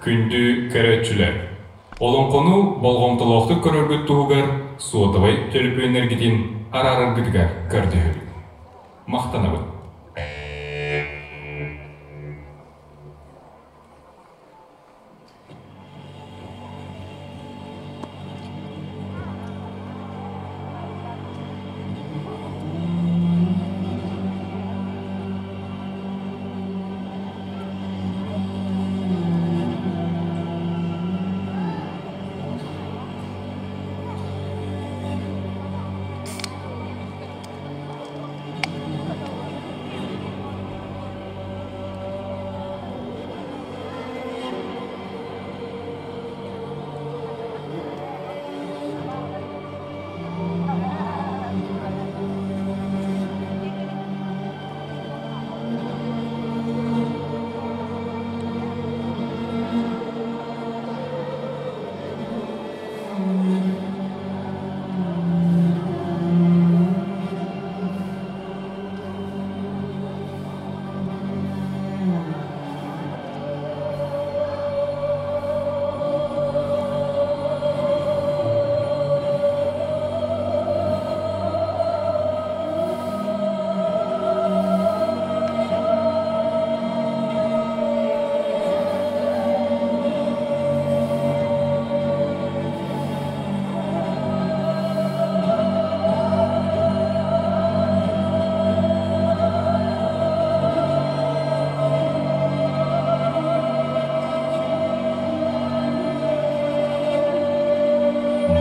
Күндү көрөөччүлэр! Олоҥхону болҕомтолоохтук көрөргүт туһугар суотабай төлөпүөннэргитин араараргытыгар көрдөһөбүт. Махтанабыт.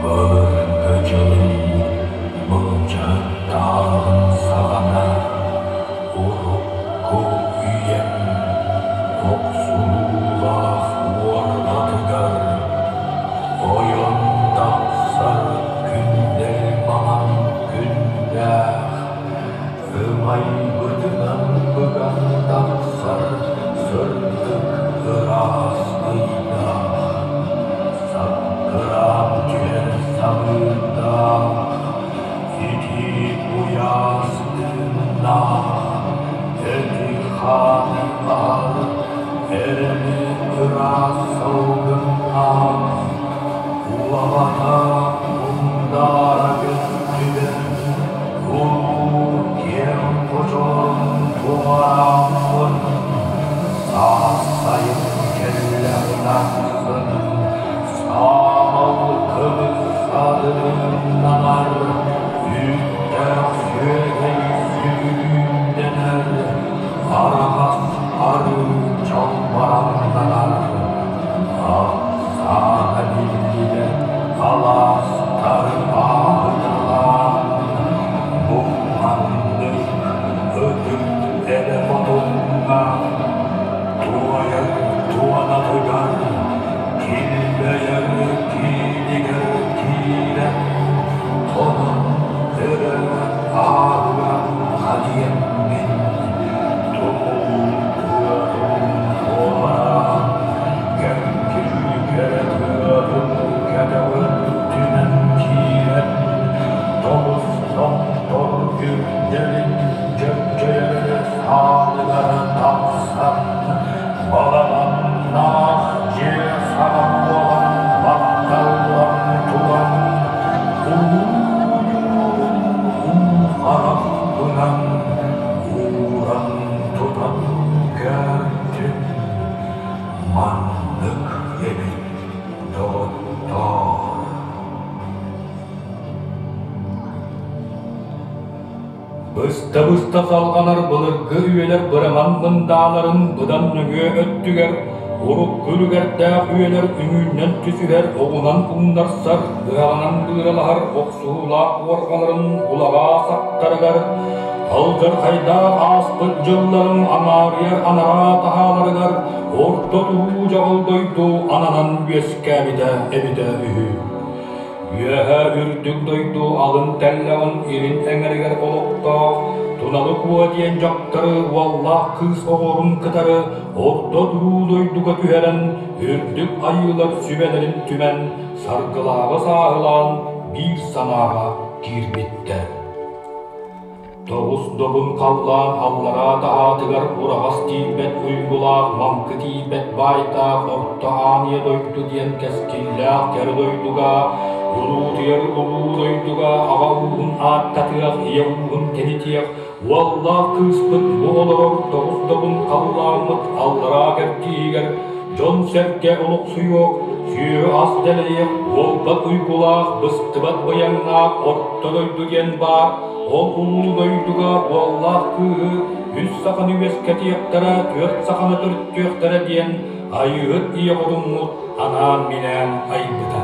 Былыргы дьылый былдьаһыктааҕын саҕана урукку үйэм охсуһуулаах уорҕатыгар ойон тахсар күндэл маҥан күннээх ымайбытынан быган тахсар сырдык ыраас ыйдаах саккыраан түһэр самыырдаах итии куйаас тыыннаах эти-хааны аһар эрэни ыраас салгыннаах улаҕата мундаара көстүбэт улуу киэҥ хочолорун туорааммын саас сайын кэллэҕин ахсын саамал кымыс садырыыннанар үүттээх сүөгэй сүгүрүүннэнэр араҕас арыы чалбараҥнанар ахсаана биллибэт алаастары ааһыталаан бу маннык ытык эрэ хотуҥҥа туойар туонатыгар килбэйэр киинигэр киирэн хонон өрө ааһыгар хадьыаммын тумул тыатын туораан кэҥкил кэрэ тыатын кэтэҕин түнэн киирэн тоҕус томтор үрдэлин дьэбдьэйэрэ сааныгар тахсан балаҕаннаах дьиэ саҕа буолан батталлан туран улуу ньуурун уу харахпынан ууран тутан көрдүм маннык эбит доҕоттоор. Быста-быста салҕанар былыргы үйэлэр быраман мындааларын быдан нөҥүө өттүгэр урукку үлүгэрдээх үйэлэр үҥүүннэн түсүһэр оҕунан умнарсар, быһаҕынан быыралаһар охсуһуулаах уорҕаларын улаҕаа саптарыгар алдьархайдаах ааспыт дьылларын аҥаарыйар анараа таһааларыгар орто туруу дьаҕыл дойду ананан үөскээбитэ эбитэ үһү. Үөһэ үрдүк дойду алын тэллэҕин илин эҥэригэр олохтоох Туналы Куо диэн дьахтары уоллаах кыыс оҕолорун кытары орто туруу дойдуга түһэрэн үрдүк айыылар сүбэлэрин түмэн саргылааҕы сааһылаан биир санааҕа киирбиттэр. Тоҕус добун халлаан аллараа таһаатыгар ураҕас тиийбэт уйгулаах, маҥкы тиийбэт баайдаах Орто Аанньа дойду диэн кэскиллээх кэрэ дойдуга, улуутуйар улуу дойдуга аҕа ууһун ааттатыах, ийэ ууһун тэнитиэх, уоллаах кыыспыт бу олорор тоҕус добун халлааммыт аллараа кэрдииһигэр дьон-сэргэ олохсуйуох, сүөһү-ас дэлэйиэх, уолбат уйгулаах, быстыбат быйаҥнаах Орто дойду диэн баар. Ол улуу дойдуга уоллаах кыыһы үс саханы үөскэтиэхтэрэ, түөрт саханы төрүттүөхтэрэ диэн Айыыһыт ийэ хотуммут анаан-минээн айбыта.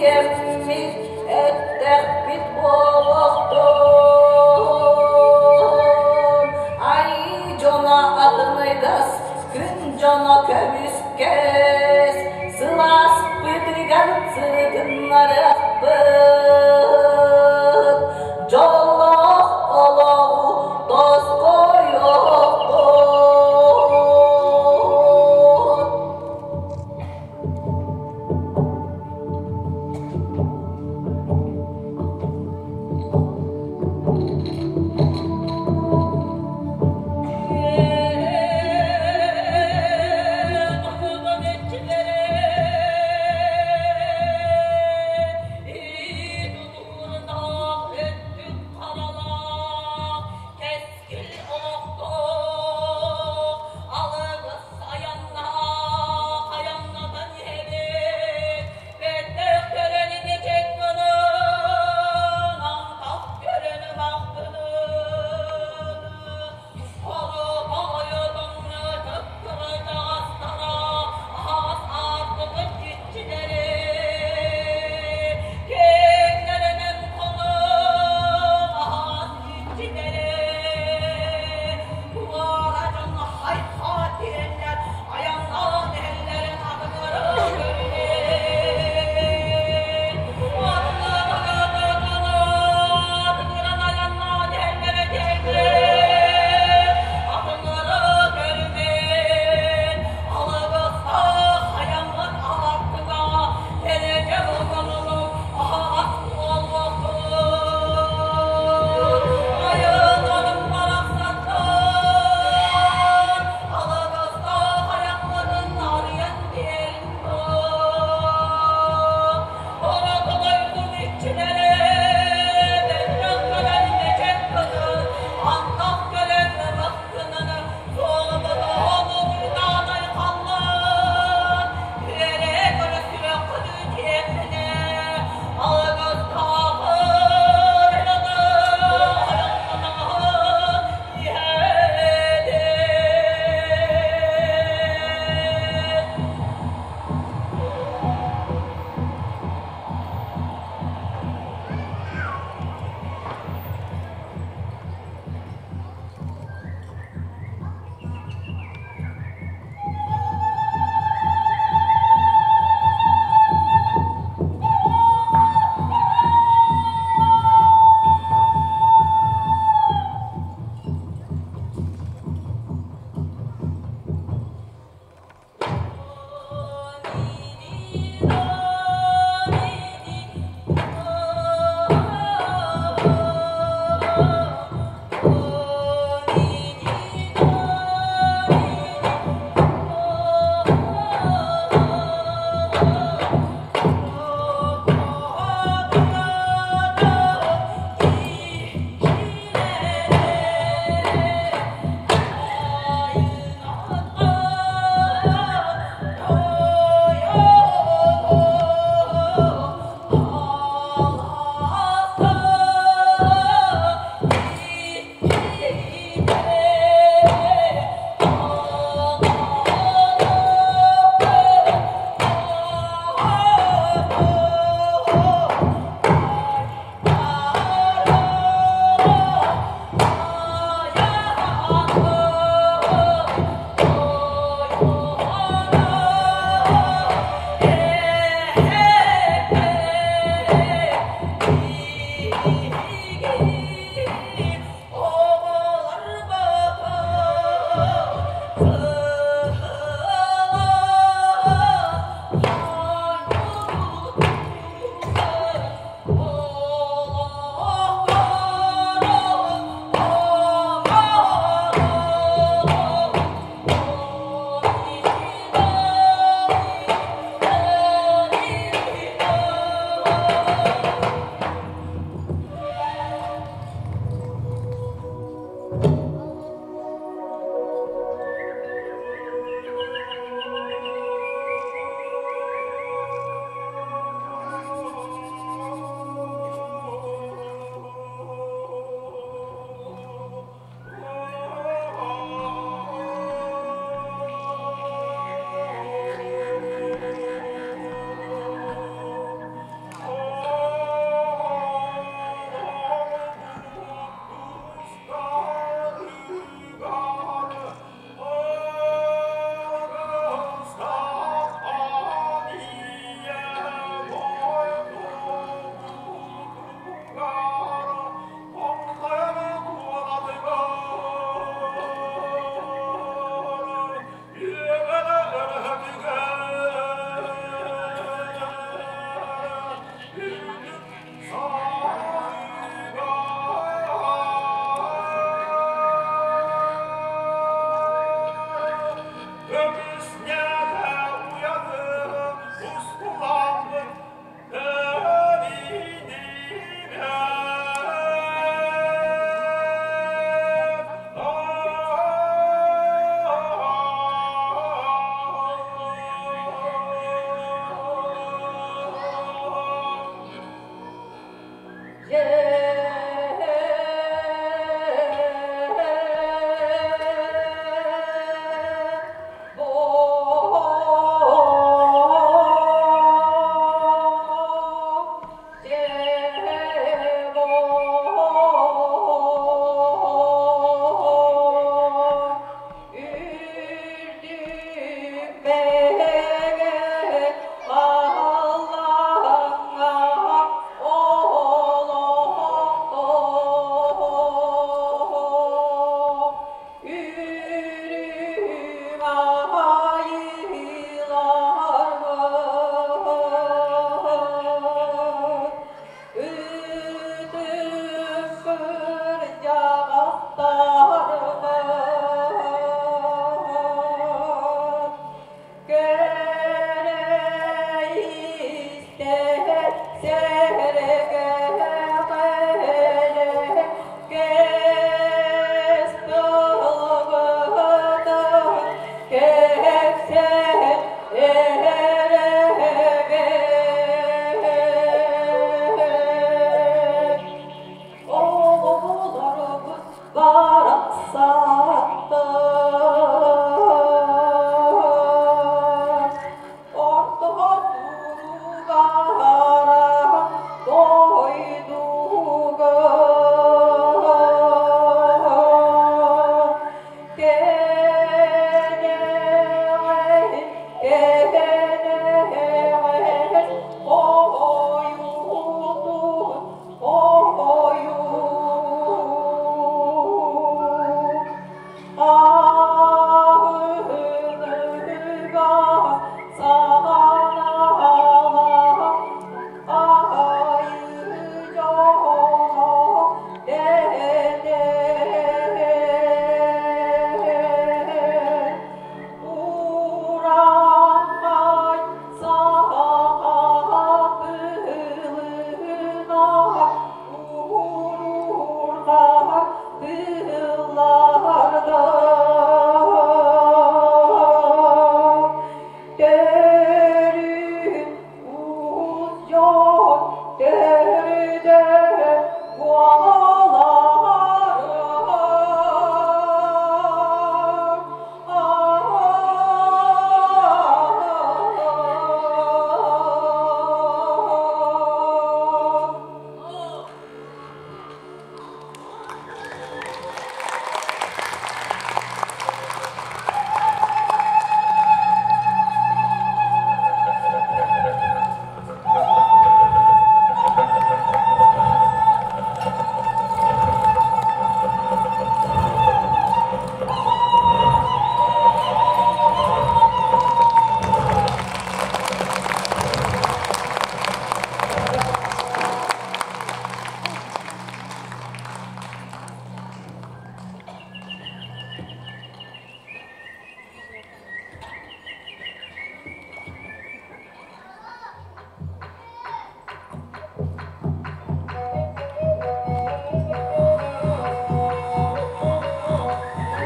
Тиийэммит эттэхпит буолуохтун, Айыы дьоно атыныгас, күн дьоно көмүскэс, Сылааспытыгар сырытыннарыахпыт, Дьоллоох олоҕу тосхойуохпут.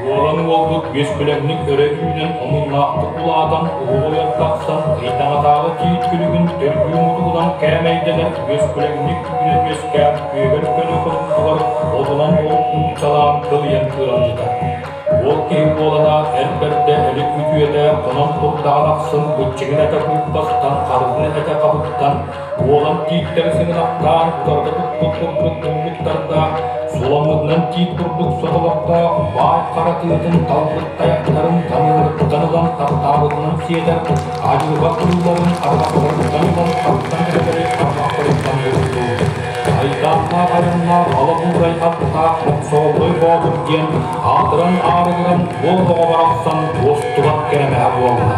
Уолан уолбут үөскүлэҥник өрө үүнэн омуннаахтык улаатан уһулуйан тахсан ыйдаҥатааҕы тиит күлүгүн төргүү мутугунан кээмэйдэнэр үөскүлэҥник үүнэн үөскээн күөгэл көнө хонуктугар отунан ол нууччалаан кылыйан кыырамньытар. Уол киһи уолана эр бэрдэ элик үтүөтэ хонон турдаҕын ахсын быччыгын этэ кууппастан, харытын этэ хабыттан, уолан тииттэри сыгынахтаан утарыта туппут курдук муммуттардаах, суламмытынан тиит курдук сотолордоох баай хара тыатын талбыт тайахтарын таныырыттан ылан таптаабытынан сиэтэр, адьырҕа кыылларын арҕахтарыттан ылан тартан эбэтэри арҕахтарыттан бултуур. Айдааннаах айаннаах ала буурай аттаах Мохсоҕоллой Боотур диэн аатыран аарыгыран уол оҕо барахсан уостубат кэрэмэһэ буолла.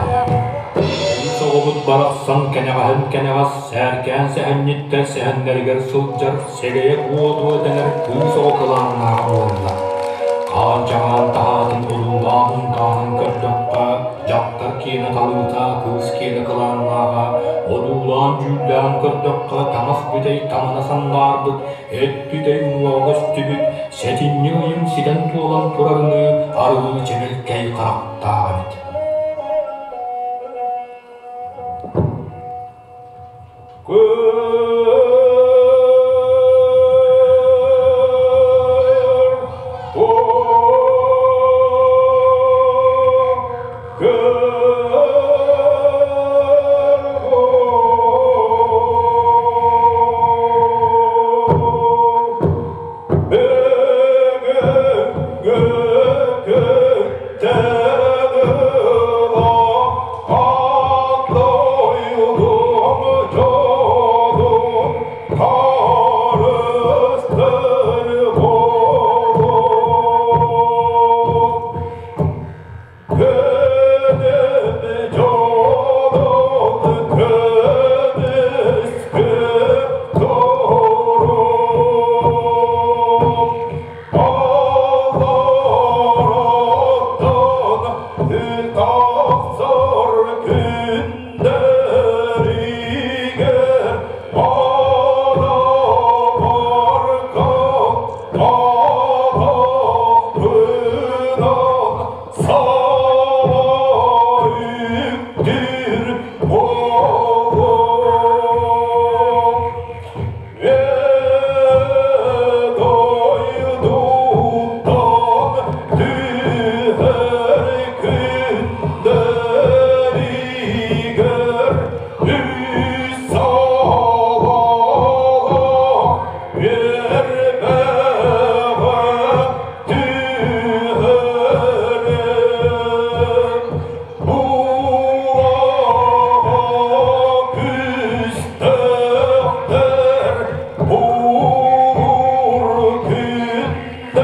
Кыыс оҕобут барахсан кэнэҕэһин кэнэҕэс сээркээн сэһэнньиттэр сэһэннэригэр сылдьар сэгэйэ куо-дуо дэнэр кыыс оҕо кылааннааҕа буолла. Хаан-чаҕаан таһаатын одуулаан-унтаанын көрдөххө, дьахтар киэнэ талыыта, кыыс киэнэ кылааннааҕа, одуулаан-дьүүллээн көрдөххө, таҥас бүтэй таҥана сандаарбыт, эт бүтэй уҥуоҕа көстүбүт, сэтинньи ыйын ситэн туолан турарыныы арыы чэмэлкэй харахтаах эбит. Дьонун харыстыр буолуо. Күнүм дьонун көмүскү турук. Олороттон тахсар күннэригэр Анаабарга атахпынан саба үктүүр буолуом. Дойдуттан түһэр күннэригэр үс салалаах үөрбэҕэ түһэрем. Бураҕа күстөхтөр бур күннэригэр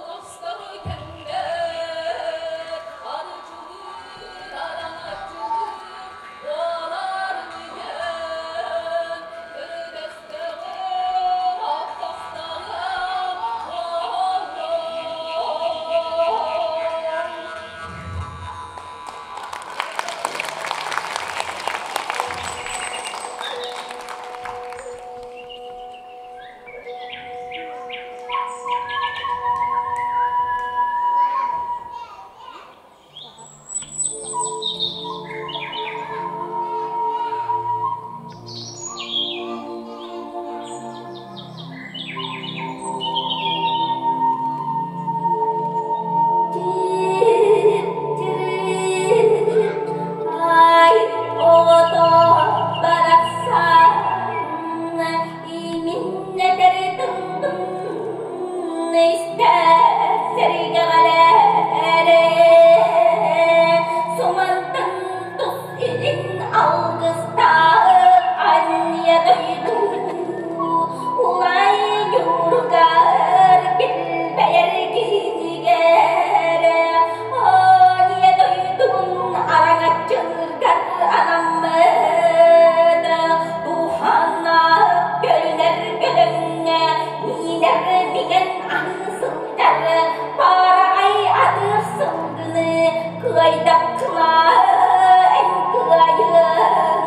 аҕыс сарыппынан дурда хака буолуо. Ай, оҕото барахсан иминнэтэр тымтым истэр сэргэҕэлэрэ сумантан тус илин алгыстаах анньа дойду улай ньуургар килбэйэр киһигэр Ония дойдун араҥаччыларгар анаммыт Духана көлүнэр көлөҥҥө миинэр мигэн аһыы сылдьар Параҕай атыыр сылгыны кыайдаххына эн кыайыаҥ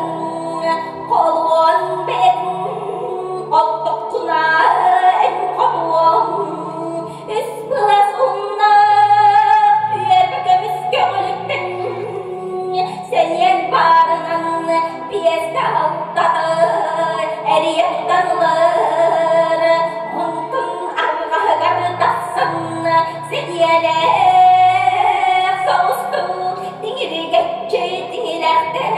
Холуон бэйэтин оттоххуна эн хотуоҥ Үс былас умна үөрбэ көмүс көҕүлүттэн сэниэн баарынан биэскэ алтата эрийэн тутан онтун арҕаһыгар тахсан сэниэлээх соҕустук тиҥиригэччи тиҥилэхтэр.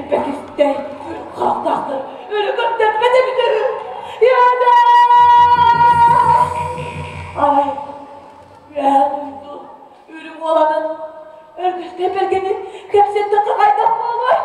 Элбэкистэй хаахтаахтар өрө көрдөрбөт эбитэ үһү. Иэдэ! Арай, үөһэ дойду үрүҥ уоланын Өргөстөй бэргэни кэпсэттэххэ хайдах буолуой?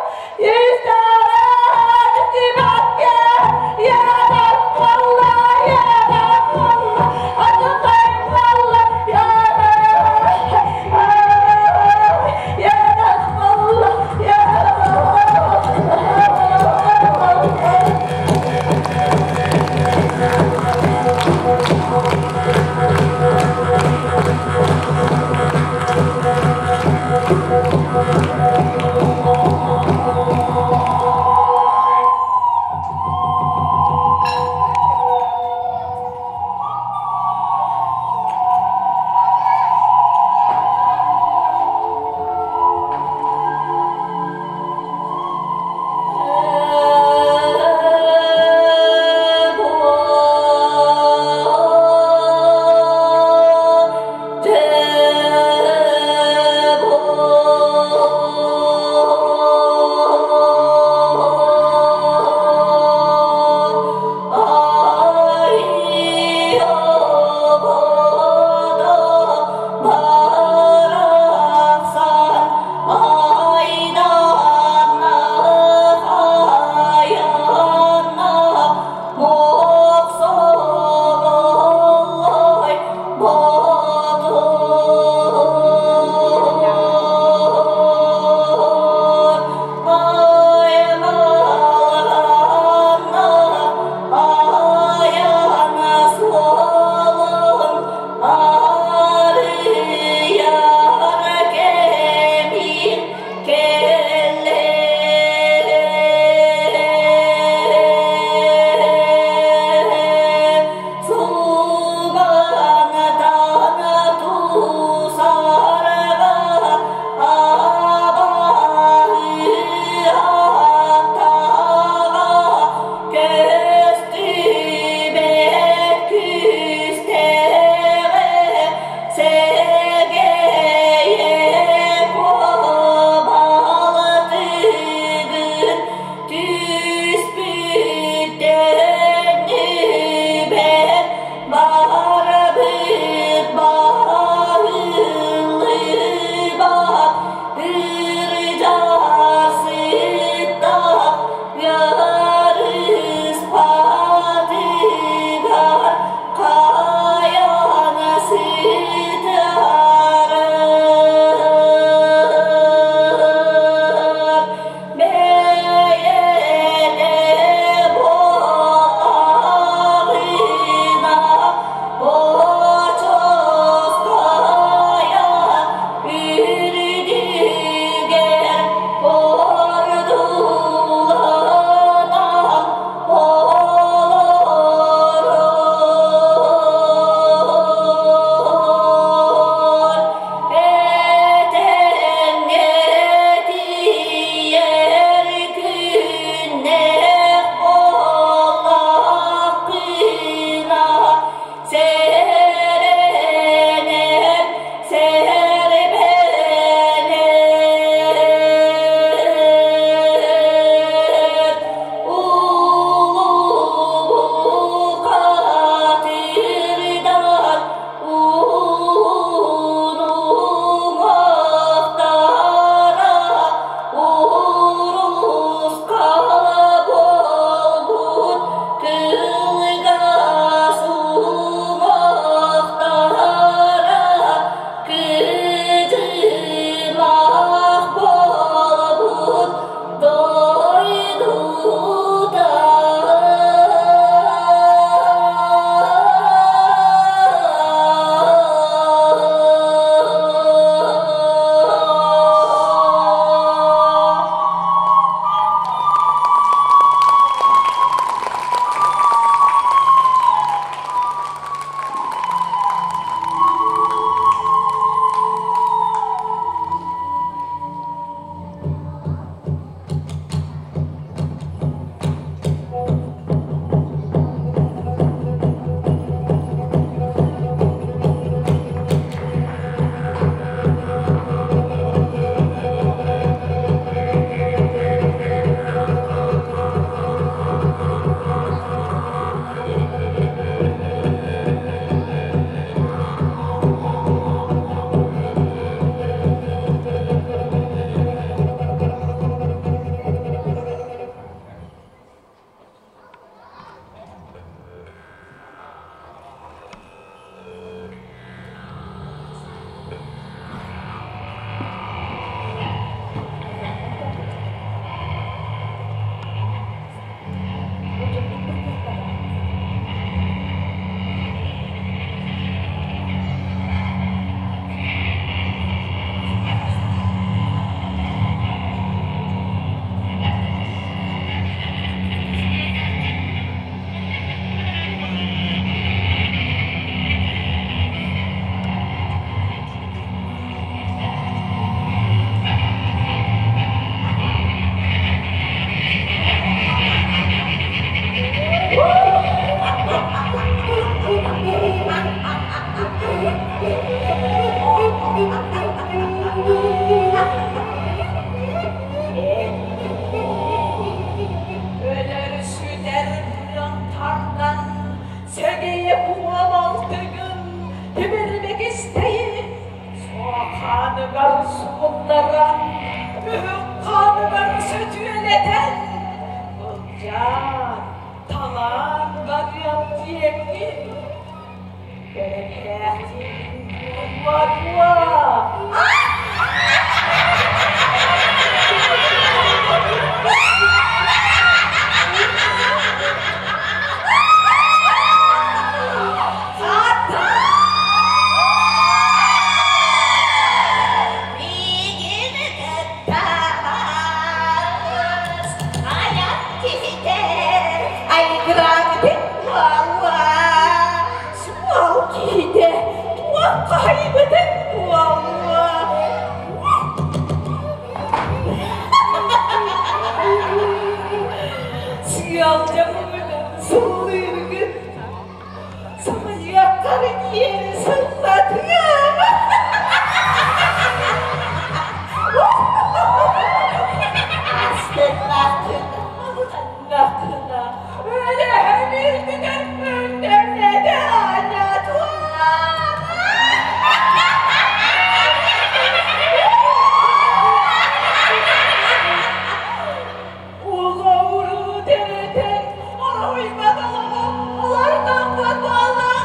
Хааныгар сууннаран, үһүк хааныгар сөтүөлэтэн, былдьаан, талаан барыам диэҥҥин, бэлэмнээх диэҥҥин буолуо дуо? Миигин кытта барыс, айан киһитэ айгыраабытын буолла, суол киһитэ туоххайбытын буолла. Сыалдьа сыллыыргын Сымыйыаххар диэри сыллатыам. Астыннаххына, Алҕаннаххына, өлөһөн үрдүгэр мөҥнөрнөтө оонньотуом. Оҕо-уруу төрөтөн, ороһуйбат олоҕу олордохпут буоллаҕа.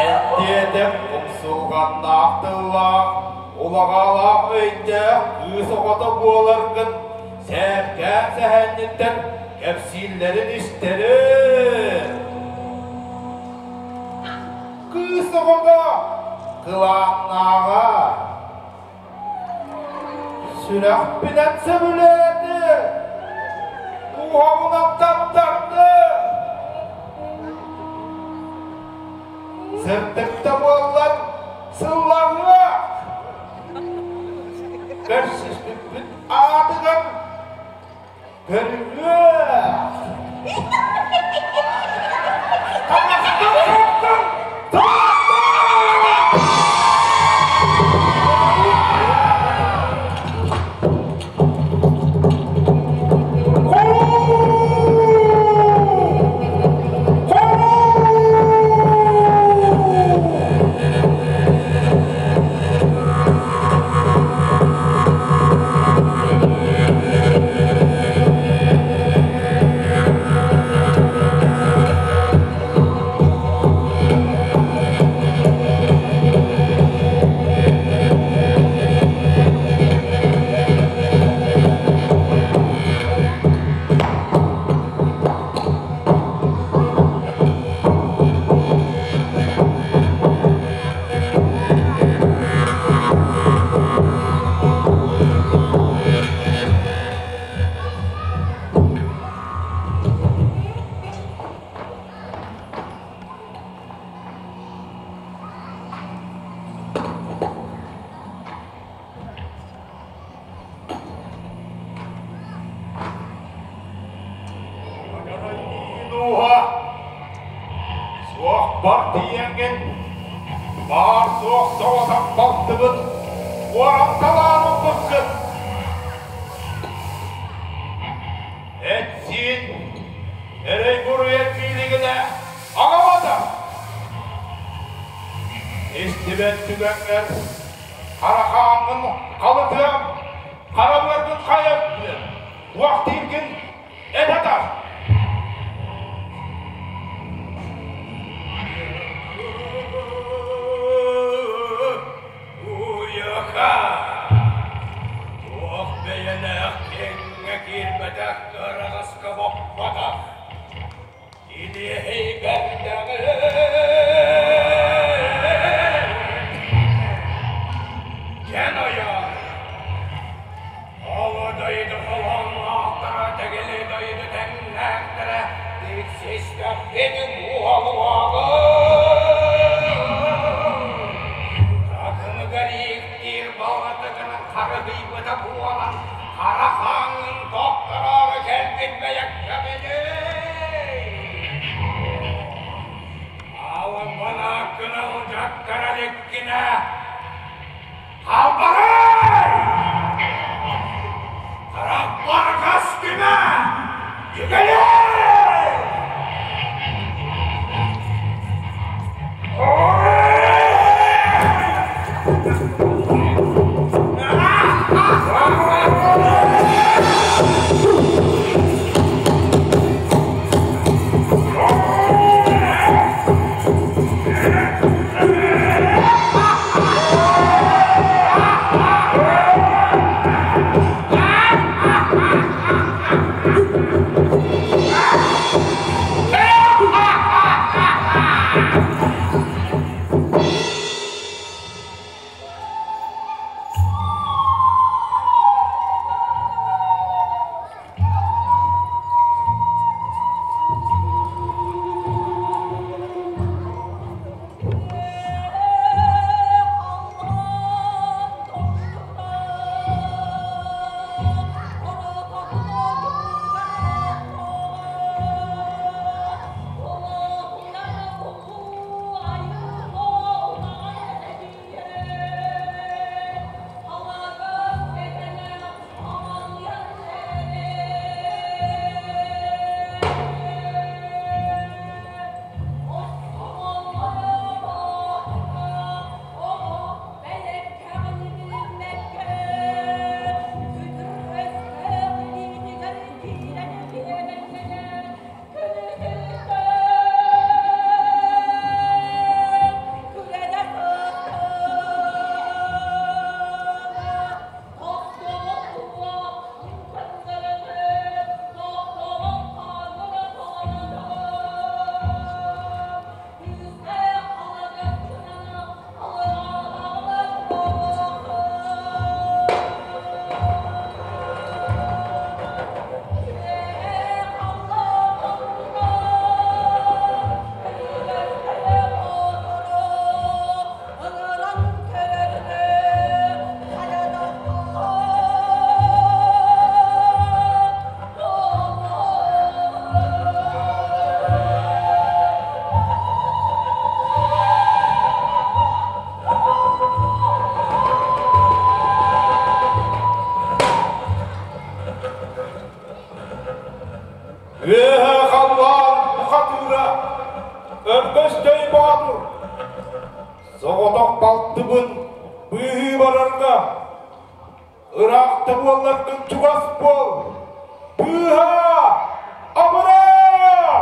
Эн диэтэх умсулҕаннаах тыллаах, улаҕалаах өйдөөх кыыс оҕото буоларгын сээркээн сэһэнньиттэр кэпсииллэрин истэрин. Кыыс оҕото кылааннааҕа сүрэхпинэн сөбүлээтэ, дууһабынан таптарды. Сырдык да буоллар сыллаҕыа, көрсүспүппүт аатыгар көрүлүөх. Таҥастан суптун таҥастан! Дууһа суохпар тиийэҥҥин баар-суох соҕотох балтыбын уоран талаан ылбыккын. Эт-сиин эрэй-буруй эргиилигинэ аҕабата. Истибэт түгэҥҥэр хара хааҥҥын халытыам, хара быаргын хайа туох дииргин эт атар. Уйаха! Туох бэйэлээх киэҥҥэ киирбэтэх кыараҕаска боппотох Илиэһэй бэрдэҕи Дьэн ойор! Ол дойду холоонноохторо тэгили дойду тэҥнээхтэрэ тиксистэххит буолуоҕун! Такыныгар ииктиир баҕатыгынан харыһыйбыта буолан хара хааҥҥын тохтороору кэлбит бэйэккэбиний! Үөһэ халлаан бухатыыра, Өргөстөй Боотур, соҕотох балтыбын быыһыы барарга, ыраах да буолларгын чугас буол, быыһаа, абыраа!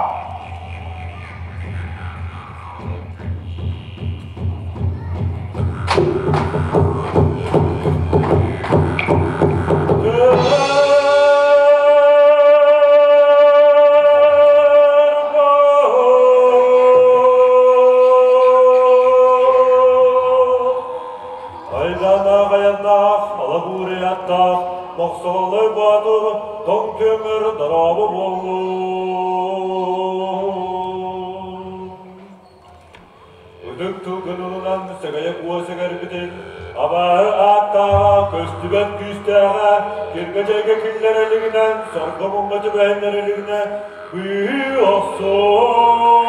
Айданаах айаннаах, алабуурай аттаах, Мохсоҕоллой Боотур тоҥ көмөр дорообо буоллун! Ытык тылгын ылынан сэгэйэ куо сэгэрбитин, абааһы ааттааҕа, көстүбэт күүстээҕэ, киргэ-дьайга киллэрэ илигинэн, сорго-муҥҥа түбэһиннэрэ илигинэ, быыһыы охсуо!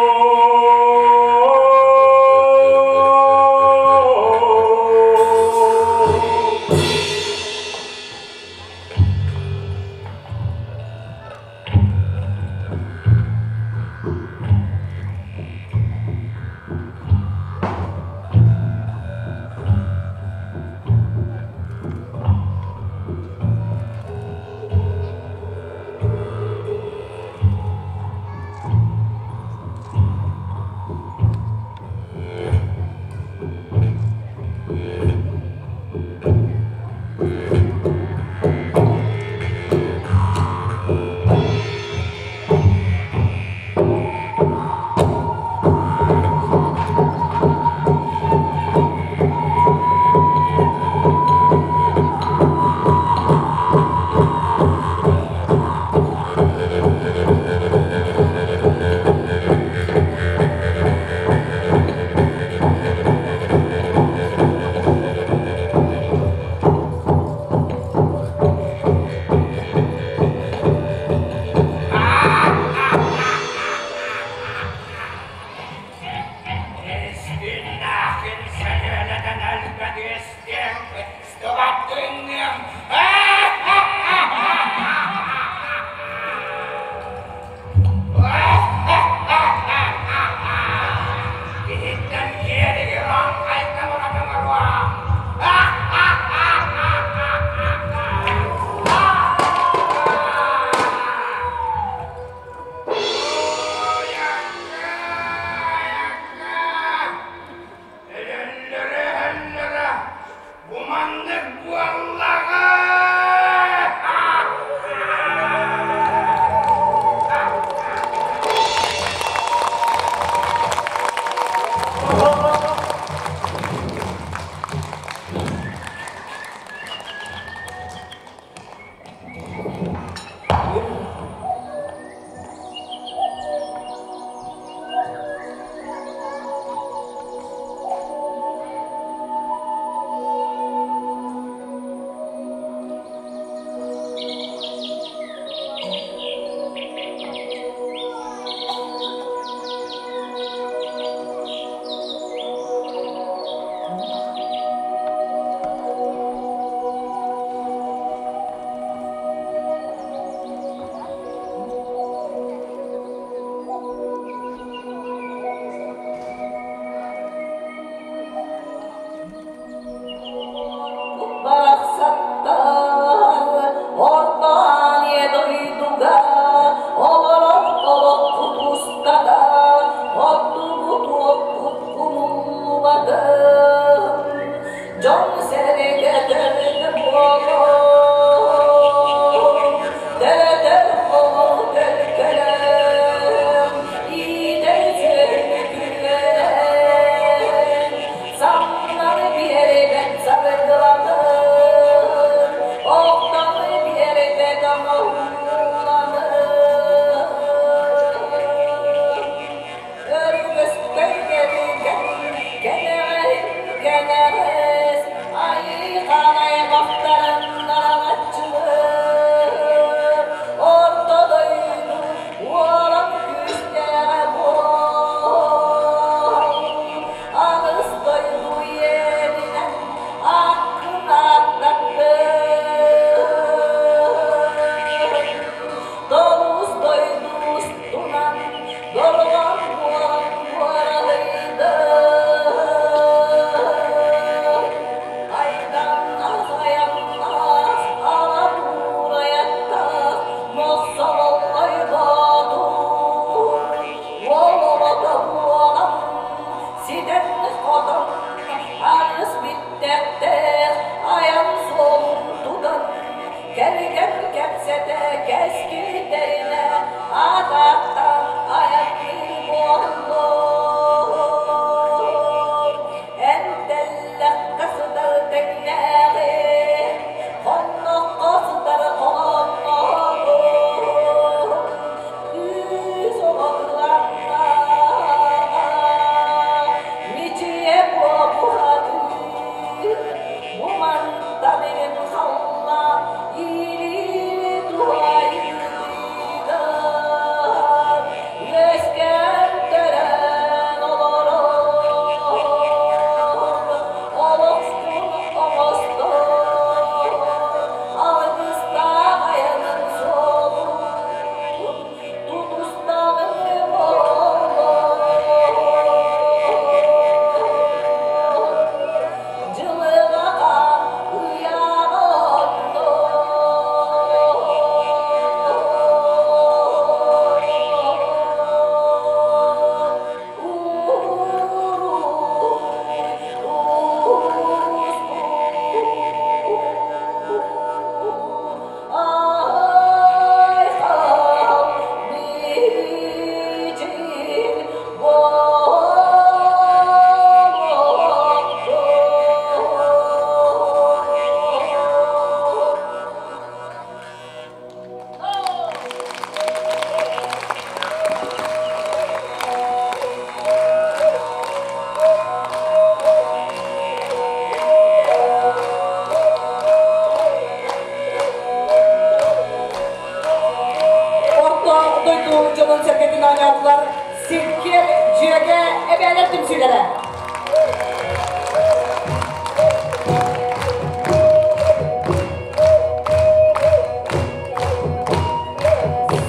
Дьонун-сэргэтин оонньоотулар Сиккиэр Дьүөгэ эбээлэр түмсүүлэрэ.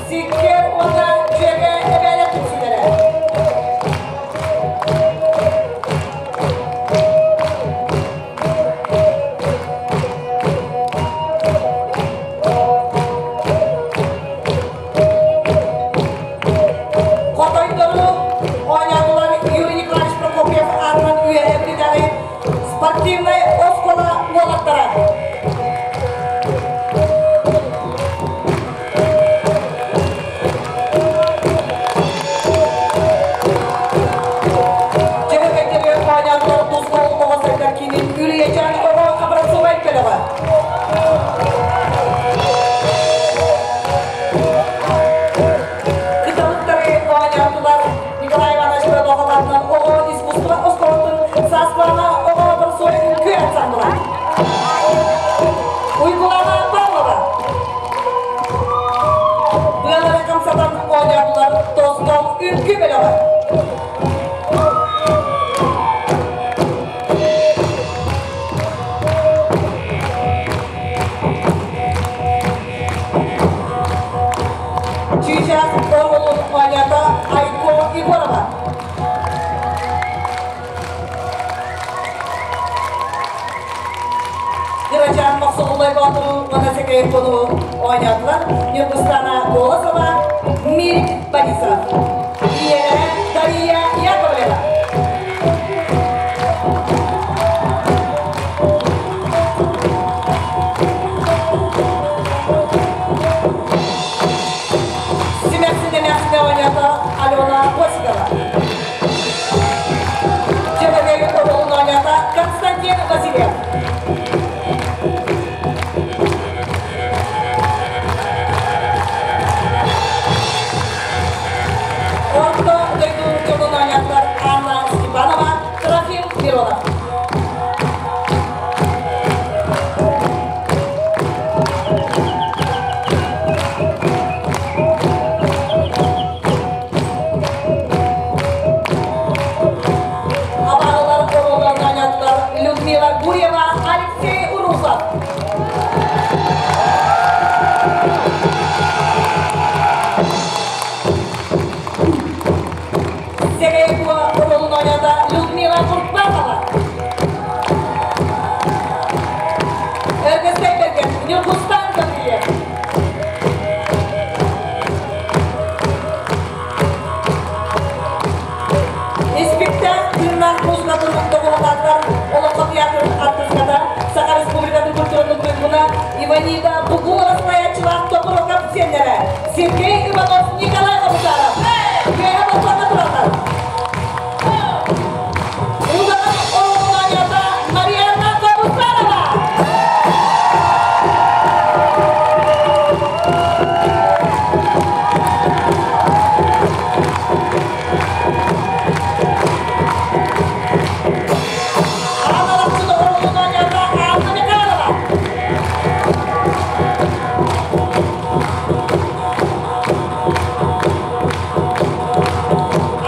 Сиккиэр уонна Дьүөгэ эбээлэр түмсүүлэрэ. Хотойдору оонньоотулар Юрий Николаевич Прокопьев аатынан үөһээ Бүлүүтээҕи спортивнай оскуола уолаттара. Дьөһөгөйдөрү оонньоотулар Тускул оҕо сайдар киинин Үрүйэчээн оҕо образцовай бөлөҕө. Кыталыктары оонньоотулар Николай Иванович Прокопьев оҕо искусство оскуолатын Сааскылана оҕо образцовай үҥкүү ансамбла. Уйгулана Павлова. Быалары хамсатан оонньоотулар Тостон үҥкүү бөлөҕө. Чыычаах оҕолун оонньоото Айко Егорова. Кырачаан Мохсоҕоллой Боотуру уонна Сэкэйин Кону оонньоотулар Ньургустана Голосова, Мирик Борисов. Ийэлэрэ Дария Яковлева. Симэхсин эмээхсинэ оонньоото Алена Осипова. Дьөһөгөй оҕолун оонньоото Константин Васильев. Орто дойду дьонун оонньоотулар Анна Степанова, Трофим Миронов. Абаҕалар оҕолорун оонньоотулар Людмила Гурьева, Алексей Урусов. Сэгэй Куо оҕолун оонньоото Людмила Куртматова. Өргөстэй Бэргэн, Ньургустан Гаврильев. Испиктээк тыыннаах музыкатын доҕуһулаатылар Олоҥхо театрын артыыската, Саха Республикатын культуратын туйгуна Иванида Бугулова салайааччылаах Тобуроков сиэннэрэ Сергей Иванов, Николай Хомусаров. Үөһэ болҕомто тураллар. Удаҕан оонньоото Марианна Хомусарова. Аналахчы доҕорун оонньоото Анна Михайлова.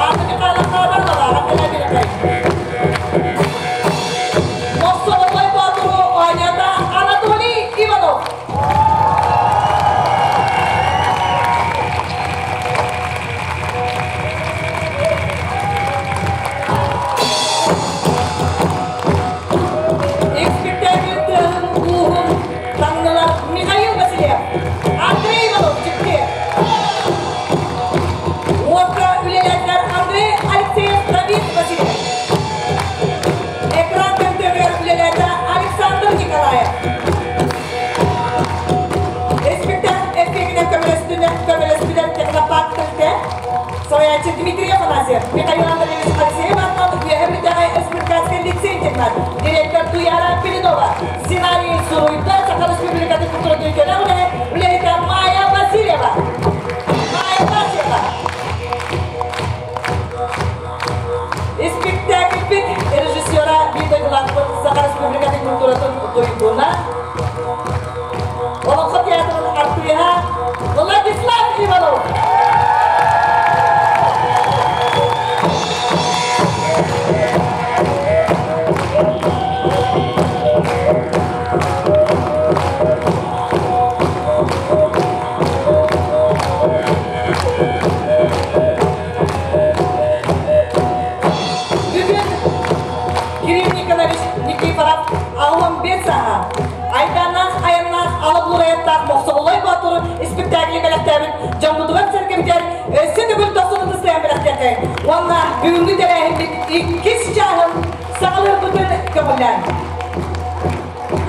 Анна Михайловна Абрамова, Антона Мохсоҕоллой Боотуру оонньоото Анатолий Иванов. Испиктээкил тыаһын ууһун таҥнылар Михаил Васильев, Андрей Иванов дьикти. Уокка үлэлээтилэр Андрей Алексеев, Давид Васильев. Экран көмтөбүгэр үлэлээтэ Александр Николаев. Испиктээк эффегинэн көмөлөстүнэр көмөлөспүтэр технопарк тэрилтэ салайааччы Дмитрий Афанасьев, Михаил Андреевич Алексеев аатынан Үөһэ Бүлүүтээҕи Республиканскай лицей интернат, директор Туяра Пеленова, сценарий суруйда Саха Республикатын культуратын үтүөлээх үлэһит үлэһитэ Майя Васильева. Майя Васильева. Испиктээкилбит режиссера биир дойдулаахпыт Саха Республикатын культуратын туйгуна, Олоҥхо театрын артыыһа Владислав Иванов. кэлиэххэ уонна бүгүҥҥү тэрээһиммит иккис чааһын саҕалыырбытын көҕүлээн.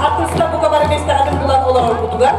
Артыыстар бука бары миэстэҕитин булан олороргутугар.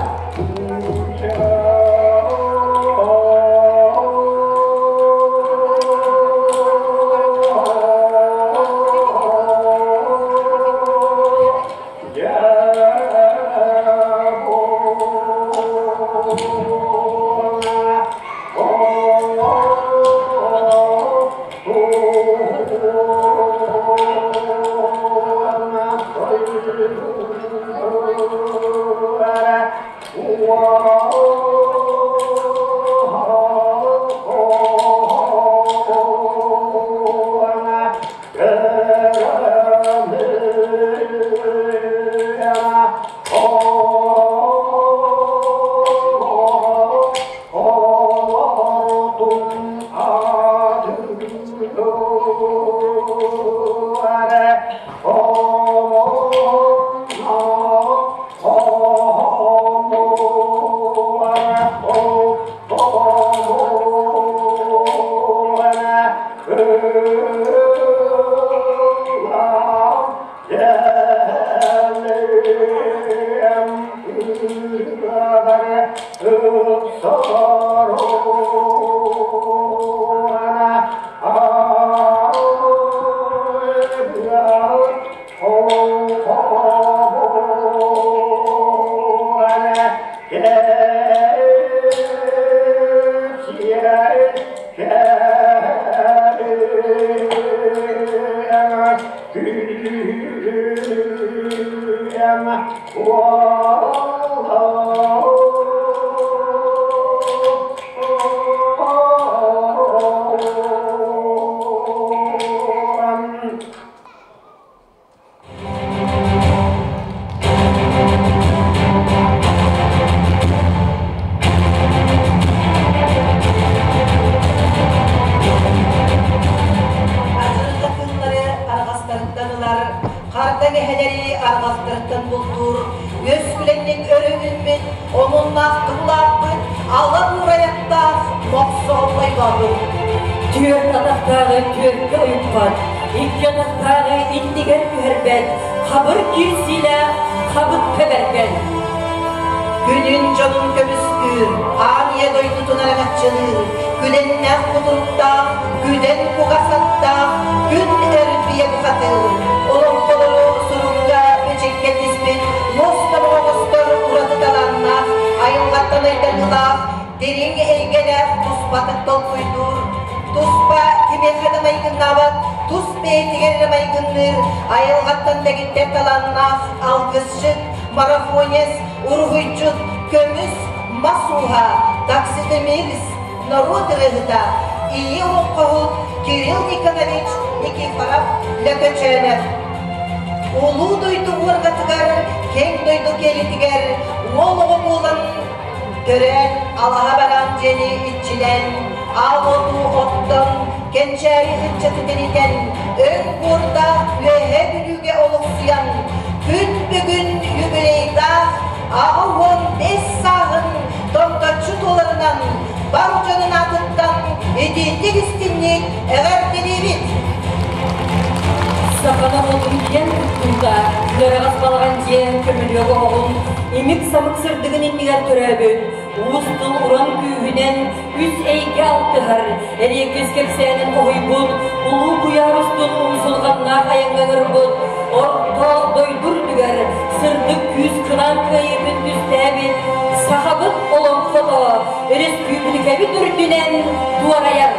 Арҕастарыттан ылар, харда эһэлэри арҕастарыттан бултуур, үөскүлэнник өрө үүммүт, омуннаах тыллаахпыт, ала буурайаттаах мохсоҕоллой боотур. Түөрт атахтааҕы түөркэ уйуппат, икки атахтааҕы иннигэр түһэрбэт, хабыр киирсиилээх хабыт кэбэргэн. Күнүн дьонун көмүскүүр, аан ийэ дойдутун араҥаччылыыр, күлэннээх кутуруктаах, күдэн кугас аттаах, күн эрбийэ бухатыыр, олоҥхолору сурукка, бичиккэ тиспит муос тобоҕостор ураты талааннаах, айылҕаттан айдарыылаах, дириҥ эйгэлээх туспатын толкуйдуур, туспа кимиэхэ да майгыннаабат, тус бэйэтигэр эрэ майгынныыр, айылҕаттан дэгиттэр талааннаах алгысчыт, марафонец, уруһуйдьут, көмүс мас ууһа, таксидемист, норуот ырыаһыта, ийэ олоҥхоһут Кирилл Никонович Никифоров Лөкөчөөнөп. Улуу дойду уоргатыгар, киэҥ дойду киэлитигэр уол оҕо буолан төрөөн, алаһа бараан дьиэни иччилээн, аал оту оттон, кэнчээри ыччаты тэнитэн, өҥ буордаах Үөһээ Бүлүүгэ олохсуйан, күн бүгүн юбилейдаах 85 сааһын томточчу туоларынан бар дьонун аатыттан итиитик истиҥник эҕэрдэлиибит! Саха норуотун киэн туттуута, ыараҕас балаҕан дьиэ көмүлүөк оһоҕун имик-самык сырдыгын иннигэр төрөөбүт, уус тыл уран күүһүнэн үс эйгэ алтыһар, эриэккэс кэпсээнин хоһуйбут, улуу куйаар устун умсулҕаннаах айаҥҥа ыҥырбыт, орто дойду үрдүгэр сырдык күүс кылаан кыайыытын түстээбит сахабыт олоҥхото өрөспүүбүлүкэбит үрдүнэн дуорайар.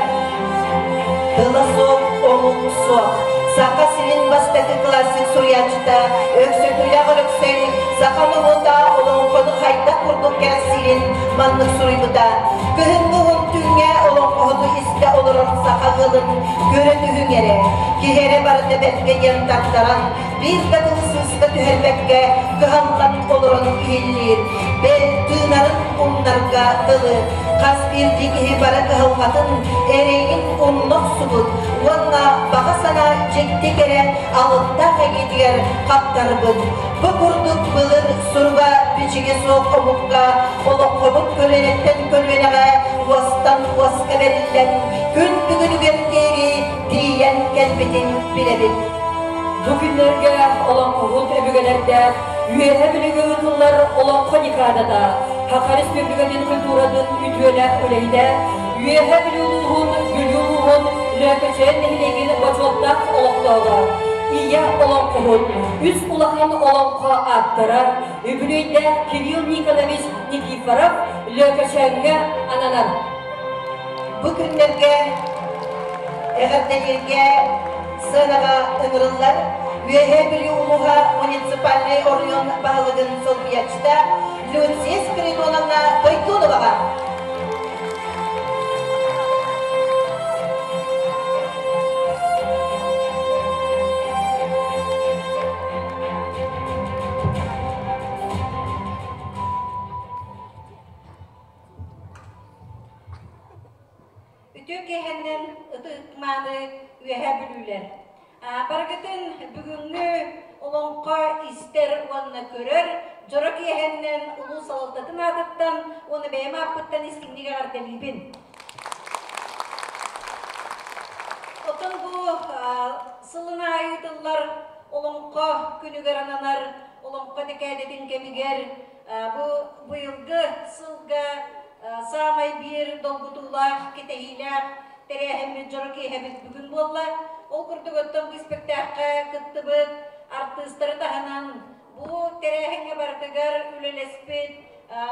Тыла суох, омук суох. Саха сирин бастакы классик суруйааччыта Өксөкүлээх Өлөксөй саха норуота олоҥхону хайдах курдук кэрэхсиирин маннык суруйбута. Кыһыҥҥы уһун түүҥҥэ олоҥхоһуту истэ олорор саха ыалын көрө түһүҥ эрэ. Киһи эрэ барыта бэркэ диэн тартаран, биир да тылы сыыска түһэрбэккэ кыһаллан олорон иһиллиир. Бэл, тыынарын умнарга дылы. Хас биирдии киһи бары кыһалҕатын, эрэйин умна охсубут уонна баҕа санаа дьикти кэрэ алыптаах эйгэтигэр хаптарбыт. Бу курдук былыр суруга-бичигэ суох омукка олоххобут көлүөнэттэн көлүөнэҕэ уостан уоска бэриллэн, күн бүгүнүгэр диэри тиийэн кэлбитин билэбит. Бу күннэргэ олоҥхоһут өбүгэлэрдээх Үөһэ Бүлүүгэ ыытыллар Олоҥхо декадата Саха Республикатын культуратын үтүөлээх үлэһитэ, Үөһэ Бүлүү улууһун Бүлүү улууһун Лөөкөчөөн нэһилиэгин бочуоттаах олохтооҕо, Ийэ олоҥхоһут, үс улахан олоҥхо ааптара, үбүлүөйдээх Кирилл Никонович Никифоров Лөөкөчөөҥҥө ананар. Бу күннэргэ эҕэрдэлииргэ сыанаҕа ыҥырыллар Үөһээ Бүлүү улууһа муниципальнай оройуон баһылыгын солбуйааччыта Люция Спиридоновна Тойтоноваҕа. Үтүө киэһэннэн ытык-мааны Үөһээ Бүлүүлэр. Барыгытын бүгүҥҥү олоҥхо истэр уонна көрөр дьоро киэһэннэн улуус салалтатын аатыттан уонна бэйэм ааппыттан истиҥник эҕэрдэлиибин. Оттон бу сылын аайы ыытыллар олоҥхо күнүгэр ананар олоҥхо дэкээдэтин кэмигэр Бу быйылгы сылга саамай биир долгутуулаах, кэтэһиилээх тэрээһиммит дьоро киэһэбит бүгүн буолла. Ол курдук оттон бу испэктээххэ кыттыбыт артыыстары таһынан бу тэрээһиҥҥэ барытыгар үлэлэспит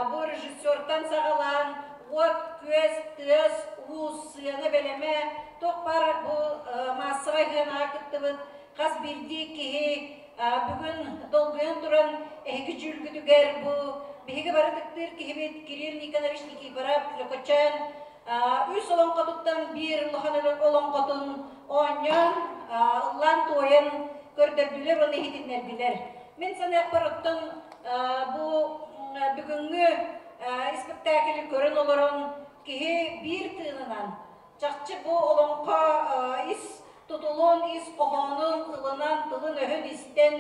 бу режиссертан саҕалаан уот, күөс, тыас, уус, сыана бэлэмэ туох баар бу маассабай сыанаҕа кыттыбыт хас биирдии киһи Бүгүн долгуйан туран эһиги дьүүлгүтүгэр бу биһиги бары ытыктыыр киһибит Кирилл Никонович Никифоров Лөкөчөөн үс олоҥхотуттан биир улахан олоҥхотун оонньоон, ыллаан-туойан көрдөрдүлэр уонна иһитиннэрдилэр. Мин саныахпар оттон бу бүгүҥҥү испэктээкили көрөн олорон киһи биир тыынынан Чахчы бу олоҥхо ис тутулун, ис хоһоонун ылынан, тылын-өһүн истэн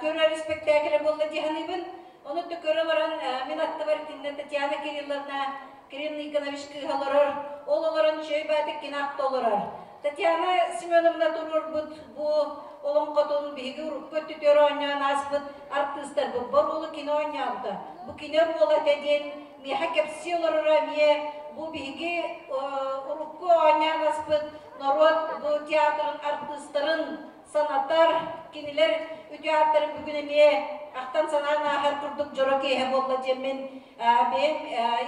көрөр испэктээкилэ буолла дии саныыбын. Ону да көрө олорон мин аттыбар итиннэ Татьяна Кирилловна Кирилл Никонович кыыһа олорор. Ол олорон чөй баатык кини ахта олорор. Татьяна Семеновна туруорбут бу олоҥхотун биһиги урукку өттүтүгэр оонньоон ааспыт артыыстарбыт боруолу кино оонньообута. Бу кино буола этэ диэн миэхэ кэпсии олороро эмиэ бу биһиги урукку оонньоон аспыт норуот бу театрын артыыстарын санатар, кинилэр үтүө ааттарын бүгүн эмиэ ахтан-санаан ааһар курдук дьоро киэһэ буолла диэммин бэйэм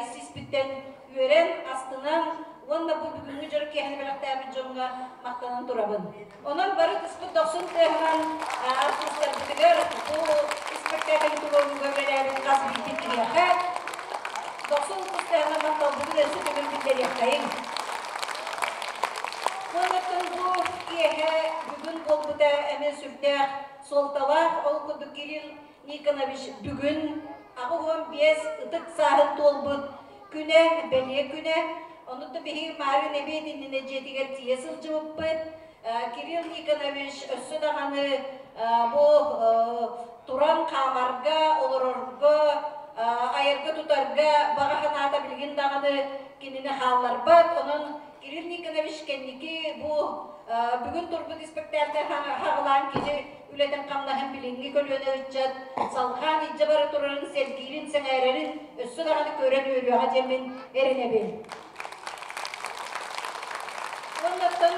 ис-испиттэн үөрэн, астынан уонна бу бүгүҥҥү дьоро киэһэни бэлэхтээбит дьоҥҥо махтанан турабын. Онон бары түспүт дохсун тыаһынан артыыстарбытыгар бу испэктээкили туруорууга үлэлээбит хас биирдии киһиэхэ дохсун тыаһынан махталбытын өссө төгүл биллэриэххэйиҥ. Уоннаттан бу киэһэ бүгүн буолбута эмиэ сүрдээх суолталаах. Ол курдук Кирилл Никонович бүгүн 85 ытык сааһын туолбут күнэ, бэлиэ күнэ. Ону да биһиги Маарыын эбиэт иннинэ дьиэтигэр тиийэ сылдьыбыппыт. Кирилл Никонович өссө даҕаны бу туран хаамарга, олорорго, айарга-тутарга баҕа санаата билигин даҕаны кинини хаалларбат. Онон Кирилл Никонович кэнники бу бүгүн турбут испэктээктэр хаҕылаан кини үлэтин-хамнаһын билиҥҥи көлүөнэ ыччат салҕаан илдьэ бара турарын сэргиирин, сэҥээрэрин өссө даҕаны көрөн үөрүөҕэ диэммин эрэнэбин. Уоннаттан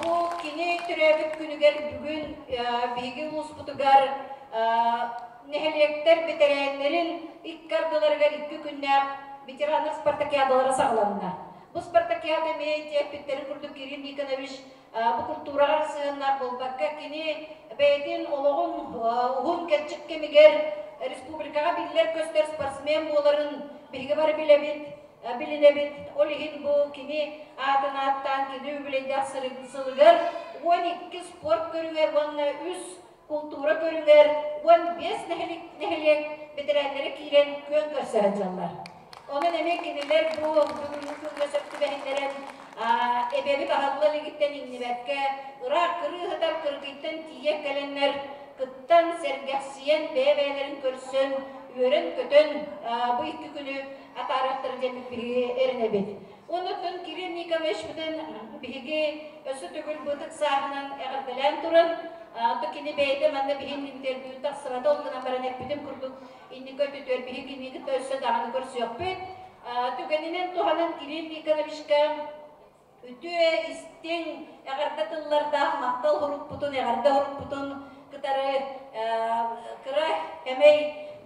бу кини төрөөбүт күнүгэр бүгүн биһиги улууспутугар нэһилиэктэр бэтэрээннэрин икки ардыларыгар икки күннээх ветераннар спартакиадалара саҕаланна. Бу спартакиада эмиэ эппиттэрин курдук Кирилл Никонович бу культураҕа сыһыаннаах буолбакка, кини бэйэтин олоҕун уһун кэрчик кэмигэр республикаҕа биллэр-көстөр спортсмен буоларын биһиги бары билэбит, билинэбит. Ол иһин бу кини аатын ааттаан кини үбүлэйдээх сылыгар 12 спорт көрүҥэр уонна үс култуура көрүҥэр 15 нэһилиэк бэтэрээннэрэ киирэн күөн көрсө сылдьаллар. Онон эмиэ кинилэр бу бүгүҥҥү күҥҥэ сөп түбэһиннэрэн эбэбит аһылла илигиттэн иҥнибэккэ, ыраах кырыы сытар кыргыйтан тиийэ кэлэннэр кыттан, сэргэхсийэн, бэйэ-бэйэлэрин көрсөн, үөрэн-көтөн бу икки күнү атаарыахтара диэн биһиги эрэнэбит. Оннуттан Кирилл Николаевичпытын биһиги өссө төгүл бытык сааһынан эҕэрдэлээн туран, кини бэйэтэ манна биһин интервью тахсыбата, ол гынан баран эппитим курдук инники өттүтүгэр биһи кинини кытта өссө даҕаны көрсүөхпүт. Түгэнинэн туһанан Кирилл Николаевичка үтүө, истиҥ эҕэрдэ тыллардаах махтал сурукпутун, эҕэрдэ сурукпутун кытары кыра эмэй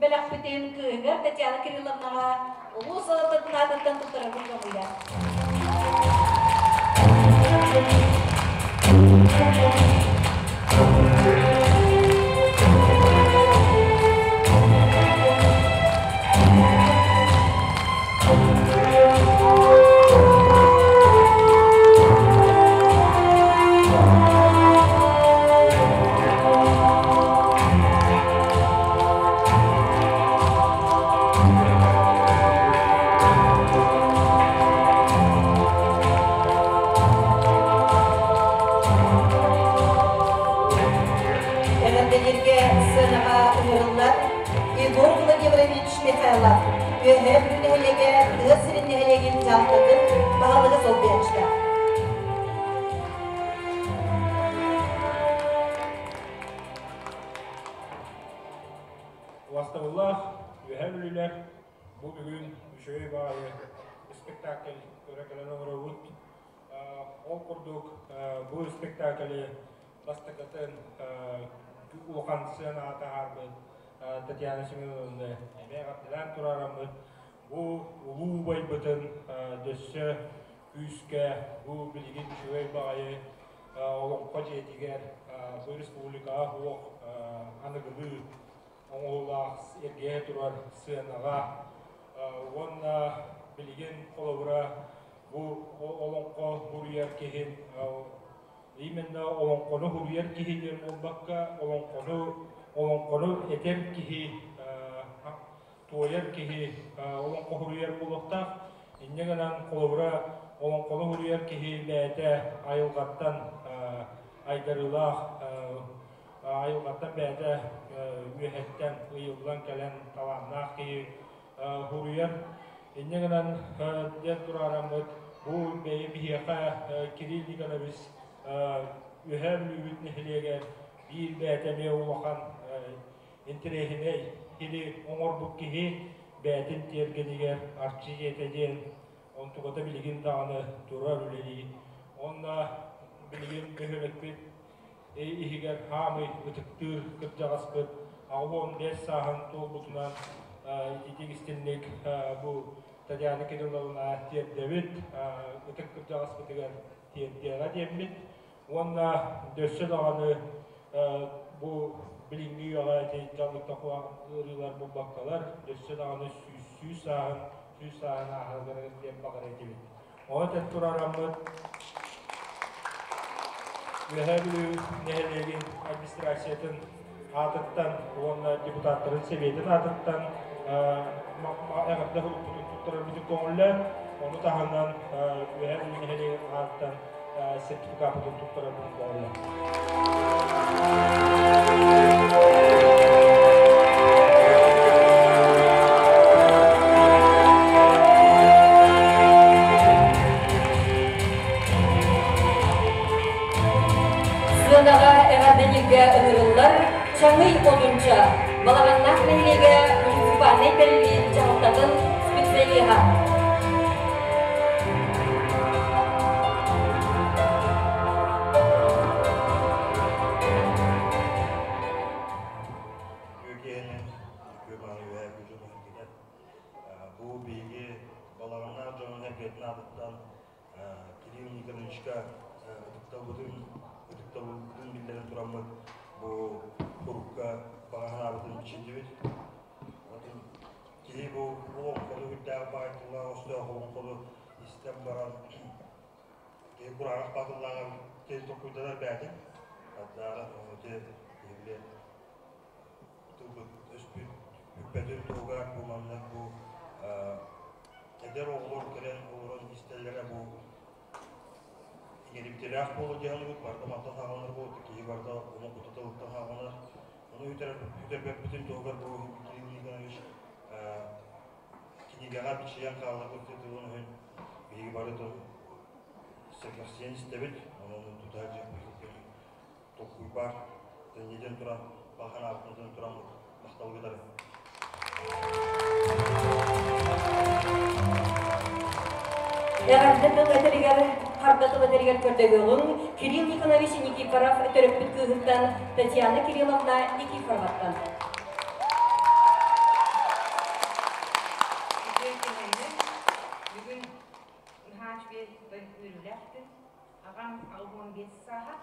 бэлэхпитин кыыһыгар Татьяна Кирилловнаҕа улуус салалтатын аатыттан туттарарбын көҥүлэ. Эҕэрдэлииргэ сыанаҕа ыҥырыллар Егор Владимирович Михайлов, Үөһээ Бүлүү нэһилиэгэ тыа сирин нэһилиэгин дьаһалтатын баһылыга солбуйааччыта. Убастабыллаах Үөһээ Бүлүүлэр бу бүгүн үчүгэй баайы спектакль көрө кэлэн олоробут. Ол курдук бу спектаклы бастакытын улахан сыанаҕа таһаарбыт Татьяна Семеновна эмиэ эҕэрдэлээн тураараммыт бу улуу убайбытын дөссө күүскэ бу билигин үчүгэй баҕайы олоҥхо дьиэтигэр бу республикаҕа суох аныгылыы оҥоһуулаах эргийэ турар сыанаҕа уонна билигин холобура бу олоҥхо суруйар киһи именно олоҥхону суруйар киһи диэн буолбакка олоҥхону олоҥхону этэр киһи туойар киһи олоҥхо суруйар буолуохтаах инньэ гынан холобура олоҥхону суруйар киһи бэйэтэ айылҕаттан айдарыылаах айылҕаттан бэйэтэ үөһэттэн ыйыллан кэлэн талааннаах киһи суруйар Инньэ гынан диэн тураараммыт бу бэйэ биһиэхэ Кирилл Николаевич Үөһээ Бүлүүбүт нэһилиэгэр биир бэйэтэ эмиэ улахан интэриэһинэй киһи оҥорбут киһи бэйэтин тиэргэнигэр Арчы дьиэтэ диэн онтуката билигин даҕаны турар үлэлии. Уонна билигин бөһүөлэкпит иһигэр хаамый ытыктыыр кырдьаҕаспыт 85 сааһын туолбутунан ититик истинник бу Татьяна Кирилловна тиэрдэбит ытык кырдьаҕаспытыгар тиэрдиэҕэ диэммит уонна дөссө даҕаны бу билиҥҥи үйэҕэ ити дьаллыкта ыарыылар булбаккалар дөссө даҕаны сүүс сааһын 100 сааһын ааһарыгар диэн баҕара этибит. Ону этэн турараммыт Үөһээ Бүлүү нэһилиэгин администрациятын аатыттан уонна депутаттарын сэбиэтин аатыттан эҕэрдэ сурукпутун туттарарбытын көҥүллээн, ону таһынан Үөһээ Бүлүү нэһилиэгин аатыттан сертификаппытын туттарарбытын көҥүллээн. Сыанаҕа эҕэрдэлииргэ ыҥырыллар Чаҥый Одунча, Балаҕаннаах нэһилиэгэ муниципальнай тэриллии дьаһалтатын специалиһа. Үтүө үтүө баҕа үөһээ күдьүн иһитигэр бу биһиги балаҕаннаах дьонун эргэтин аатыттан Кирилл Никоновичка ытыктабытын ытыктабылбытын биллэрэн тураммыт бу курукка баҕа санаабытын бичирдибит. Атын киһи бу олоҥхону үрдээх баай тыллаах өстөөх олоҥхону истэн баран киһи кураанах баатыллааҕар киһи толкуйданар бээтин. Ардааҕы ити киһи билэ тылбыт өспүт бүппэтин туһугар бу маннык бу эдэр оҕолор кэлэн олорон истэллэрэ бу иҥэримтиэлээх буолуо диэн саныыбыт барыта мантан саҕаланар буолуо киһи барыта омук тылыттан саҕаланар ону сүтэрбэппитин туһугар бу Кирилл Никонович кинигэҕэ бичийэн хаалларбыт тылын өһүн. Биһиги барытын сэргэхсийэн истэбит, онон тута толкуй баар. Тэнньитэн туран, баҕа санаабытын туран махталгытары. Эҕэрдэ тыл этэригэр, харда тыл этэригэр көрдөһүөҕүҥ Кирилл Николаевич Никифоров төрөппүт кыыһыттан Татьяна Кирилловна Никифороваттан. Бүгүн наһаа үчүгэй үөрүүлээх күн. Аҕам 85 сааһа.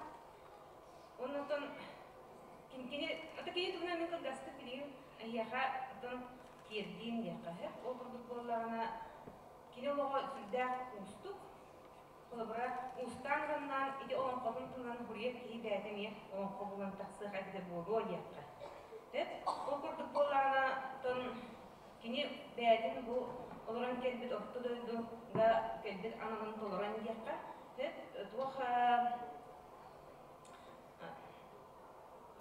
Оннотон кини ата кини туһунан мин кылгастык билигин эһиэхэ отон тиэрдиим диэххэ сөп. Ол курдук буоллаҕына кини олоҕо сүрдээх уустук. Холобура, уустаан-ураннаан ити олоҥхотун туһунан суруйар киһи бэйэтэ эмиэ олоҥхо булан тахсыах эбитэ буолуо диэххэ. Сөп. Ол курдук буоллаҕына, отон кини бэйэтин бу олорон кэлбит орто дойдуга кэлбит аналын толорон диэххэ сөп. Туох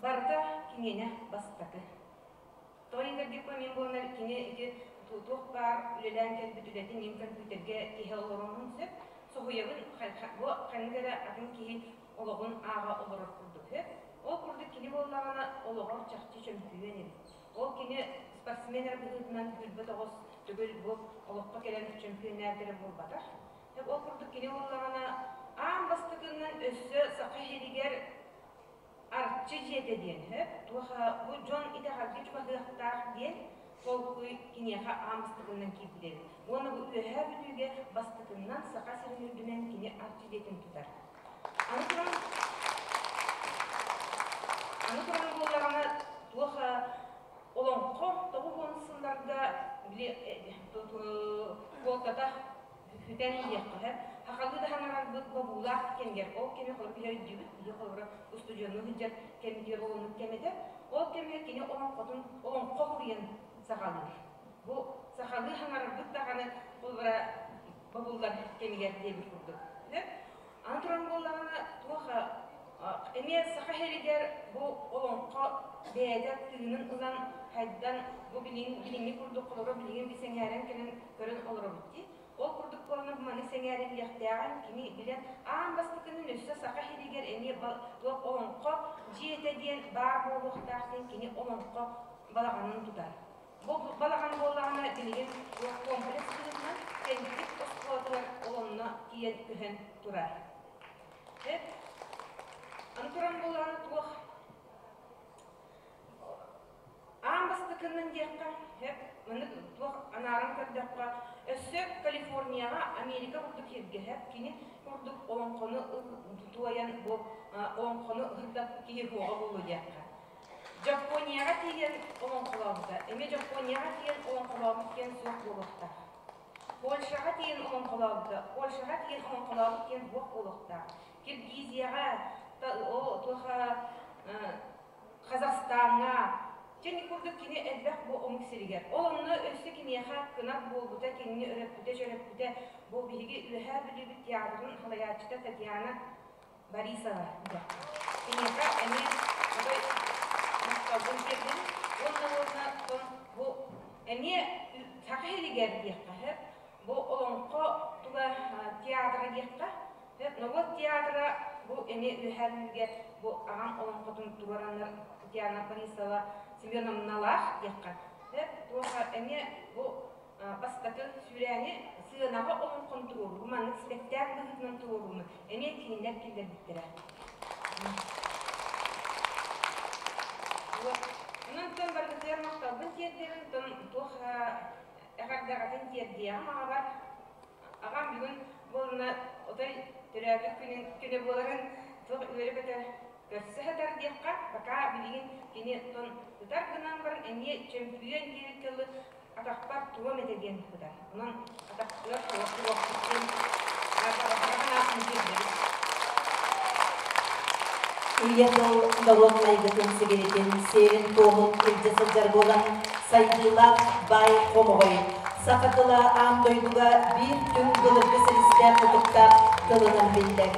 барыта киниэнэ бастакы. Тоҕо диэтэргиппэ мин буоланар кини ити туох баар үлэлээн кэлбит үлэтин мин компьютергэ тиһэ олоруомун сөп. Соһуйабын бу ханнык эрэ атын киһи олоҕун ааҕа олорор курдук сөп. Ол курдук кини буоллаҕына олоҕор чахчы чөмпүйүөн эбит. Ол кини спортсмен эрэ быһыытынан күүрбэт оҕус төгүл бу олоххо кэлэн чөмпүйүннээбитэрэ буолбатах. Ол курдук кини буоллаҕына аан бастакыннан өссө Саха сиригэр Арчы дьиэтэ диэн сөп. Туох бу дьон итэҕэлгэ чугаһыахтаах диэн толкуй киниэхэ аан бастакыннан киирбит эбит. Уонна бу Үөһээ Бүлүүгэ бастакыннан Саха сирин үрдүнэн кини Арчы дьиэтин тутар. Аны туран аны туран буоллаҕына туох олоҥхо 90 сылларга били куолтата сүтэн диэххэ сөп. Сахалыы да саҥарарбыт бобуулаах кэмигэр, ол кэми холобур биһи өйдүүбүт, биһи холобура устудьуоннуу сылдьар кэммитигэр олоннук кэм этэ. Ол кэмҥэ кини олоҥхотун олоҥхо суруйан саҕалыыр. Бу сахалыы саҥарарбыт даҕаны холобура бобуллар кэмигэр диэбит курдук. Аны туран буоллаҕына, туох эмиэ саха сиригэр бу олоҥхо бэйэтэ тыынын ылан хайдан бу билиҥҥи курдук холобура билигин би сэҥээрэн кэлэн көрөн олоробут дии. Ол курдук буолан маны сэҥээриллиэхтээҕин кини билэн аан бастакынан өссө саха сиригэр эмиэ туох олоҥхо дьиэтэ диэн баар буолуохтаах диэн кини олоҥхо балаҕанын тутар. Бу балаҕан буоллаҕына билигин туох комплекс быһыытынан Кэнтик оскуолатыгар олонно тиийэн көһөн турар. Аны туран буоллаҕына туох аан бастакыннан диэххэ сөп маннык туох анааран көрдөххө өссө Калифорнияҕа Америка курдук сиргэ сөп кини курдук олоҥхону туойан бу олоҥхону ыһырдаппыт киһи суоҕа буолуо диэххэ. Дьоппуонияҕа тиийэн олоҥхолообута. Эмиэ Дьоппуонияҕа тиийэн олоҥхолообут диэн суох буолуохтаах. Польшаҕа тиийэн олоҥхолообута. Польшаҕа тиийэн олоҥхолообут диэн суох буолуохтаах. Киргизияҕа, туох Казахстаҥҥа, дьэ курдук кини элбэх бу омук сиригэр. Ол онно өссө киниэхэ кынат буолбута, кинини өрөппүтэ-чөрөппүтэ бу биһиги Үөһээ Бүлүүбүт театрын салайааччыта Татьяна Борисова диэн. Киниэхэ эмиэ отой махталбын тиэрдин уонна уонна бу эмиэ саха сиригэр диэххэ сөп. Бу олоҥхо туга театра диэххэ сөп. Норуот театра бу эмиэ Үөһээ Бүлүүгэ бу аҕам олоҥхотун туруораннар Татьяна Борисова Семеновналаах диэххэ сөп. Туоха эмиэ бу бастакы сүүрээни сыанаҕа олоҥхону туруоруу, маннык спектакль быһыытынан туруорууну эмиэ кинилэр киллэрбиттэрэ. Онон тон баргытыгар махталбын тиэрдэбин, тон туох эҕэрдэҕитин тиэрдиэҕим аҕабар. Аҕам бүгүн буолна отой төрөөбүт күнүн күнэ буоларын туох үөрэ-көтө көрсө сытар диэххэ, пока билигин кини тон ытар гынан баран эмиэ чөмпүйүөн диэбит тылы атахпар туом этэ диэн ытар. Онон атахтыгар туруохпут диэн аатын тиэрдэбит. Ийэ тыл норуот майгытын-сигилитин, сиэрин-туомун илдьэ сылдьар буолан, сайдыылаах баай хомоҕой. Саха тыла аан дойдуга биир түҥ былыргы силистээх-мутуктаах тылынан биллэр.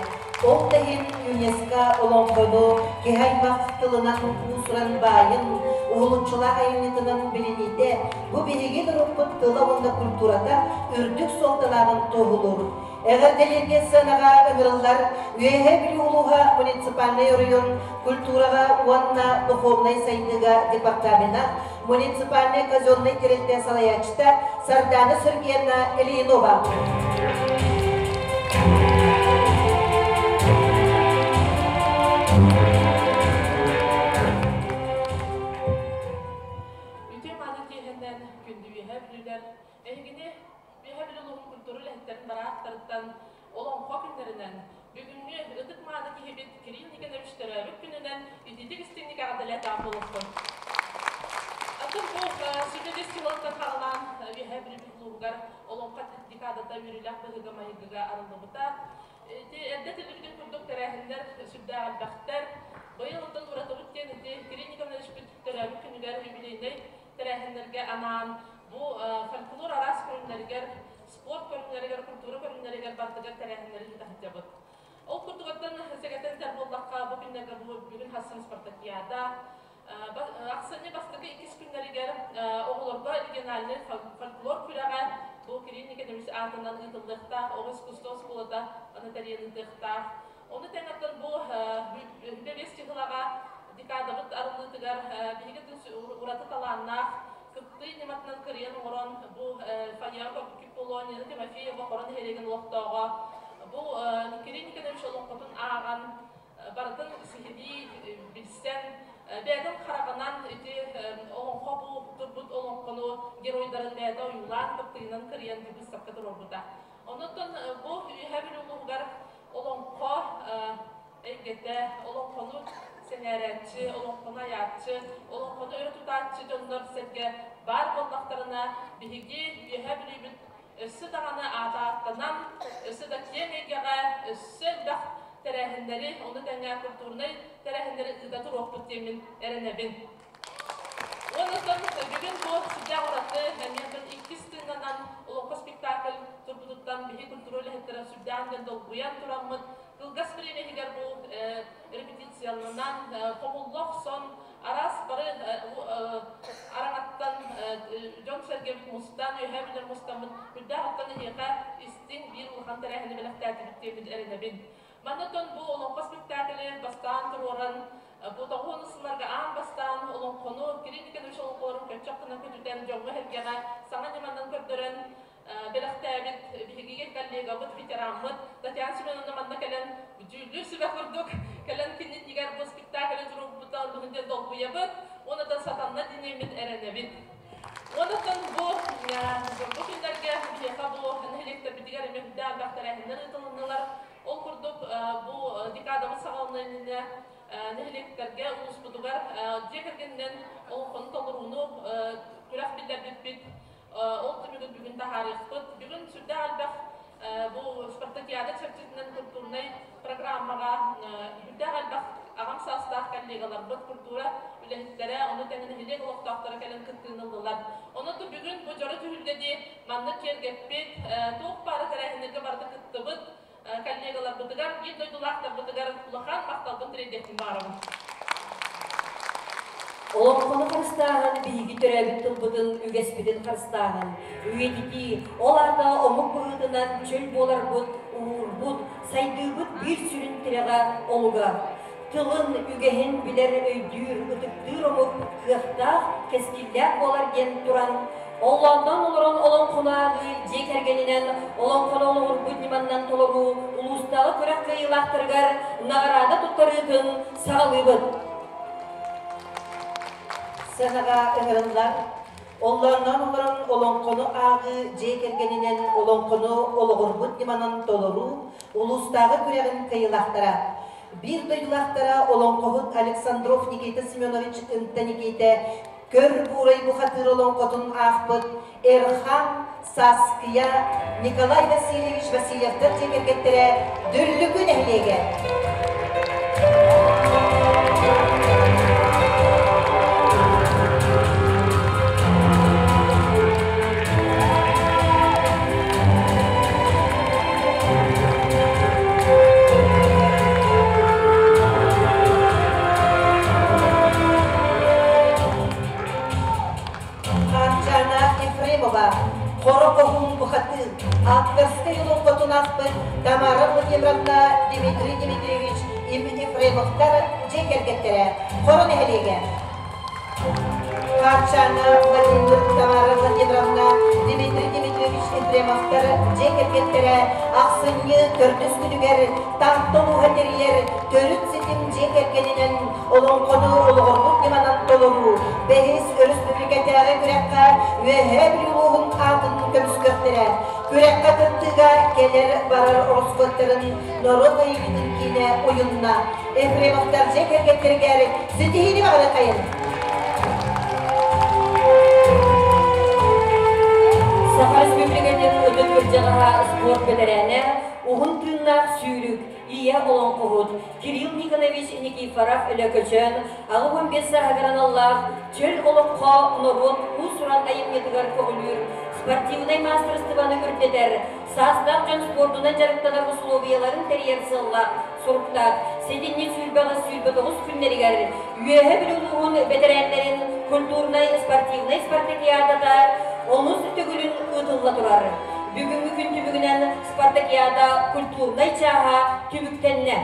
Ол да иһин ЮНЕСКО олоҥхону киһи аймах тылынан уус-уран баайын, уһулуччулаах айымньытынан билиниитэ бу биһиги норуоппут тыла уонна культурата үрдүк суолталааҕын туоһулуур. Эҕэрдэлииргэ сыанаҕа ыҥырыллар Үөһээ Бүлүү улууһа муниципальнай оройуон культураҕа уонна духовнай сайдыыга департамена муниципальнай казеннай тэрилтэ салайааччыта Сардана Сергеевна Ильинова. Үтүө мааны киэһэннэн күндү үөһээ бүлүүлэр эһигини Үөһээ Бүлүү улууһун культура үлэһиттэрин бараахтарыттан Олоҥхо күннэринэн бүгүҥҥү ытык-мааны киһибит Кирилл Никонович төрөөбүт күнүнэн итиитик истиҥник эҕэрдэлээн буолуохтун. Атын бу сүдү сылтан хаалаан Үөһээ Бүлүү улууһугар Олоҥхо декадата үөрүүлээх быһыыга-майгыга арыллыбыта. Ити эрдэ этиллибитин курдук тэрээһиннэр сүрдээх элбэхтэр. Быйыл оттон уратыбыт диэн ити Кирилл Никоновичпыт төрөөбүт күнүгэр юбилейнай тэрээһиннэргэ анаан бу фольклор араас көрүҥнэригэр, спорт көрүҥнэригэр, культура көрүҥнэригэр барытыгар тэрээһиннэри ыыта сылдьабыт. Ол курдук оттон сэгэтэн этэр буоллахха, бу күннэргэ бу бүгүн хассын спартакиада, ахсынньы бастакы иккис күннэригэр оҕолорго региональнай фольклор күрэҕэ бу Кирилл Никитович аатынан ыытыллыахтаах, оҕо искусство оскуолата аны тэрийэн ыытыахтаах. Ону тэҥэ оттон бу үбэ чыһылаҕа декадабыт арыллыытыгар биһиги ураты талааннаах кыптый ньыматынан кырыйан оҥорон бу фойеҕа Полонина Тимофеева Хоро нэһилиэгин олохтооҕо бу Кирилл Николаевич олоҥхотун ааҕан барытын сиһилии билсэн бэйэтин хараҕынан ити олоҥхо бу турбут олоҥхону геройдарын бэйэтэ ойуулаан кыптыйынан кырыйан выставка туруорбута. Онон бу Үөһээ Бүлүү улууһугар олоҥхо эйгэтэ, олоҥхону сэҥээрээччи, олоҥхону айааччы, олоҥхону өрө тутааччы дьоннор сэргэ баар буоллахтарына, биһиги Үөһээ Бүлүүбүт өссө даҕаны аата ааттанан, өссө да киэҥ эйгэҕэ, өссө элбэх тэрээһиннэри, ону тэҥэ культурнай тэрээһиннэри ыыта туруохпут диэммин эрэнэбин. Онон бүгүн бу сүрдээх ураты эмиэ иккис тыыннанан олоҥхо спектакль турбутуттан биһи культура үлэһиттэрэ сүрдээх диэн долгуйан тураммыт кылгас бириэмэ иһигэр бу репетицияларынан хомулла охсон араас бары араҥаттан дьон-сэргэбит мустан, үөһээ билэр мустаммыт үрдээх оттон эһиэхэ истиҥ биир улахан тэрээһини бэлэхтээтибит диэммин эрэнэбин. Манна бу олоҥхо спектаклы бастаан туруоран, бу тоҕуон сылларга аан бастаан олоҥхону Кирилл Николаевич олоҥхолорун көччөх гынан көтүтэн дьоҥҥо-сэргэҕэ саҥа ньыманан көрдөрөн бэлэхтээбит биһиги коллегабыт, ветераммыт Татьяна Семеновна манна кэлэн дьүүллүүр сүбэ курдук кэлэн кинитигэр бу спектаклы туруорбута олуһун диэн долгуйабыт, уонна сатанна диниэммит эрэнэбит. Онон бу бу күннэргэ биһиэхэ бу нэһилиэктэрбитигэр эмиэ үрдээх элбэх тэрээһиннэр ыытылыннылар. Ол курдук бу декадабыт саҕаланыан иннинэ нэһилиэктэргэ улууспутугар дьиэ кэргэнинэн олоҥхону толорууну күрэх биллэрбиппит. Ол түмүгүн бүгүн таһаарыахпыт. Бүгүн сүрдээх элбэх бу спартакиада чэрчитинэн культурнай программаҕа үрдээх элбэх аҕам саастаах коллегаларбыт, культура үлэһиттэрэ, ону тэҥэ нэһилиэк олохтоохторо кэлэн кыттыыны ыллылар. Онон бүгүн бу дьоро түһүлгэни маннык киэргэппит, туох баара тэрээһиннэргэ барыта кыттыбыт коллегаларбытыгар, биир дойдулаахтарбытыгар улахан махталбын тириэрдиэхпин баҕарабын. Олоҥхону харыстааһын биһиги төрөөбүт тылбытын, үгэспитин харыстааһын, үйэтитии, ол аата омук быһыытынан чөл буоларбыт, уһуурбут, сайдыыбыт биир сүрүн тирэҕэ олуга. Тылын, үгэһин билэр, өйдүүр, ытыктыыр омук кыахтаах, кэскиллээх буолар диэн туран, оллоонноон олорон олоҥхону ааҕыы дьиэ кэргэнинэн олоҥхону олоҕурбут ньыманнан толоруу улуустааҕы күрэх кыайыылаахтарыгар наҕараада туттарыытын саҕалыыбыт. Сыанаҕа ыҥырыллар Оллоонноон олорон олоҥхону ааҕыы дьиэ кэргэнинэн олоҥхону олоҕурбут ньыманан толоруу улуустааҕы күрэҕин кыайыылаахтара. Биир дойдулаахтара олоҥхоһут Александров Никита Семенович Ынта Никиитэ Көр Буурай бухатыыр олоҥхотун аахпыт Эрхан Сааскыйа Николай Васильевич Васильевтар дьиэ кэргэттэрэ Дүллүкү нэһилиэгэ. Владимировна, Дмитрий Дмитриевич Ефремовтар дьиэ кэргэттэрэ, Хоро нэһилиэгэ. Хаарчаана Владимир, Тамара Владимировна, Дмитрий Дмитриевич Ефремовтар дьиэ кэргэттэрэ ахсынньы төрдүс күнүгэр Таатта улууһа тэрийэр төрүт ситим дьиэ кэргэнинэн олоҥхону олоҕурбут ньыманан толоруу бэһис өрөспүүбүлүкэтээҕи күрэххэ Үөһээ Бүлүү улууһун аатын көмүскүөхтэрэ. Күрэххэ кыттыыга кэлэр-барар ороскуоттарын норуот айымньытын киинэ уйунна. Ефремовтар дьиэ кэргэттэригэр ситиһиини баҕарыаххайын! Саха Республикатын ытык кырдьаҕаһа спорт бэтэрээнэ, уһун тыыннаах сүүрүк, ийэ олоҥхоһут Кирилл Никонович Никифоров Өлөкөчөөн 85 сааһыгар аналлаах чөл олоххо норуот уус-уран айымньытыгар көҕүлүүр спортивнай маастарыстыбаны үрдэтэр саастаах дьон спордунан дьарыктанар усулуобуйаларын тэрийэр сыаллаах суруктаах сэтинньи 28-29 күннэригэр Үөһэ Бүлүү улууһун бэтэрээннэрин культурнай-спортивнай спартакиадата онус төгүлүн ыытылла турар. Бүгүҥҥү күн түмүгүнэн спартакиада культурнай чааһа түмүктэннэ.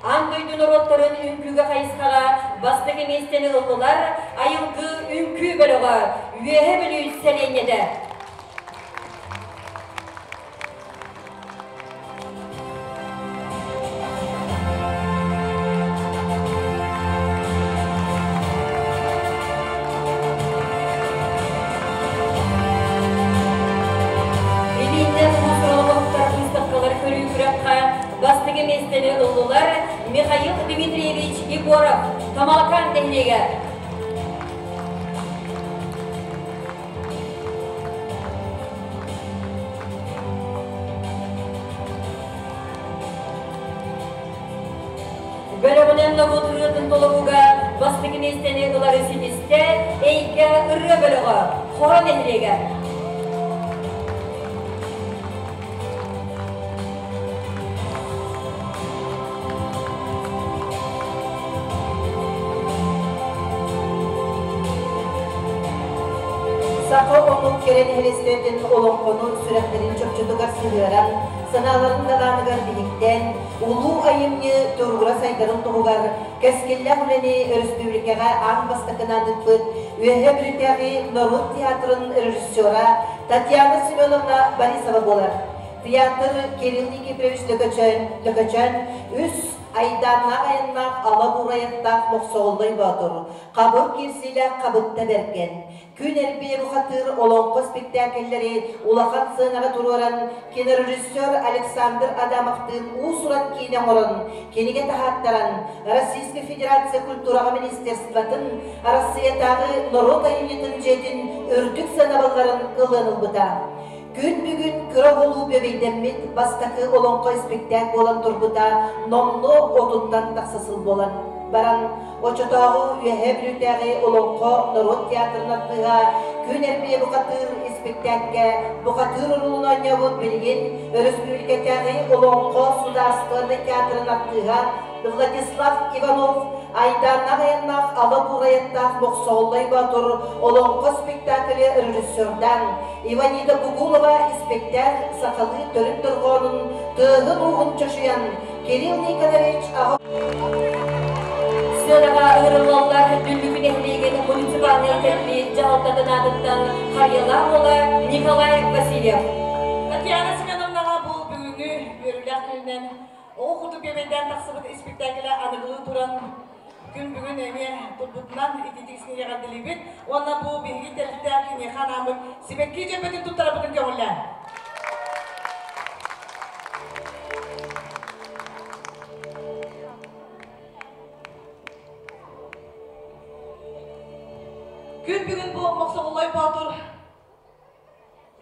Аан дойду норуоттарын үҥкүүгэ хайысхаҕа бастакы миэстэни ыллылар Айылгы үҥкүү бөлөҕө Үөһэ Бүлүү сэлиэнньэтэ. Илииннэн уус-уран выставкалар көрүү күрэххэ бастакы миэстэни ыллылар Михаил Дмитриевич Егоров, Тамалакаан нэһилиэгэ. Бөлөҕүнэн норуот ырыатын толорууга бастакы миэстэни ылары ситистэ Эйгэ ырыа бөлөҕө Хоро нэһилиэгэ. Саха омук кэрэ нэһилиэстибэтин олоҥхону сүрэхтэрин чопчутугар сыһыаран, санааларын далааныгар биһиктээн, улуу айымньы туругура сайдарын туһугар кэскиллээх үлэни өрөспүүбүлүкэҕэ аан бастакынан ыыппыт Үөһээ Бүлүүтээҕи норуот театрын режиссера Татьяна Семеновна Борисова буолар. Театр Кирилл Никифорович Лөкөчөөн, Лөкөчөөн үс айдааннаах айаннаах ала буурайаттаах Мохсоҕоллой Боотур, хабыр киирсиилээх Хабытта Бэргэн, Күн эрбиэ бухатыыр олоҥхо спектакльлэри улахан сыанаҕа туруоран, кинорежиссер Александр Адамовтыын уус-уран киинэ оҥорон, кинигэ таһааттаран, Российскай Федерация культураҕа министерствотын Арассыыйатааҕы норуот айымньытын дьиэтин үрдүк сыанабылларын ылыан ылбыта. Күн бүгүн кыра оҕолуу бүөбэйдэммит бастакы олоҥхо испиктээк буолан турбута номнуо отуттан тахса сыл буолан баран, оччотооҕу Үөһээ Бүлүүтээҕи Олоҥхо норуот театрын артыыһа Күн Эрбийэ бухатыыр испиктээккэ бухатыыр оруолун оонньообут билигин өрөспүүбүлүкэтээҕи Олоҥхо судаарыстыбаннай театрын артыыһа Владислав Иванов айдааннаах айаннаах Ала Буурайаттаах Мохсоҕоллой Боотур олоҥхо спектаклы режиссердаан Иванида Бугулова испэктээк сахалыы төрүт дорҕоонун тыаһын-ууһун чочуйан Кирилл Никонович аҕа Сыанаҕа ыҥырыллаллар Дүллүкү нэһилиэгин муниципальнай тэрилии дьаһалтатын аатыттан Харыйалаах уола Николай Васильев. Татьяна Семеновнаҕа бу бүгүҥҥү үөрүүлээх күнүнэн оҕо курдук биэбэйдээн тахсыбыт испиктээкилэ аныгылыы туран күн бүгүн эмиэ турбутунан ититик эҕэрдэлиибит уонна бу биһиги тэрилтэ киниэхэ анааммыт сибэкки дьөрбөтүн туттарарбытын көҥүллээн. Күн бүгүн бу Мохсоҕоллой Боотур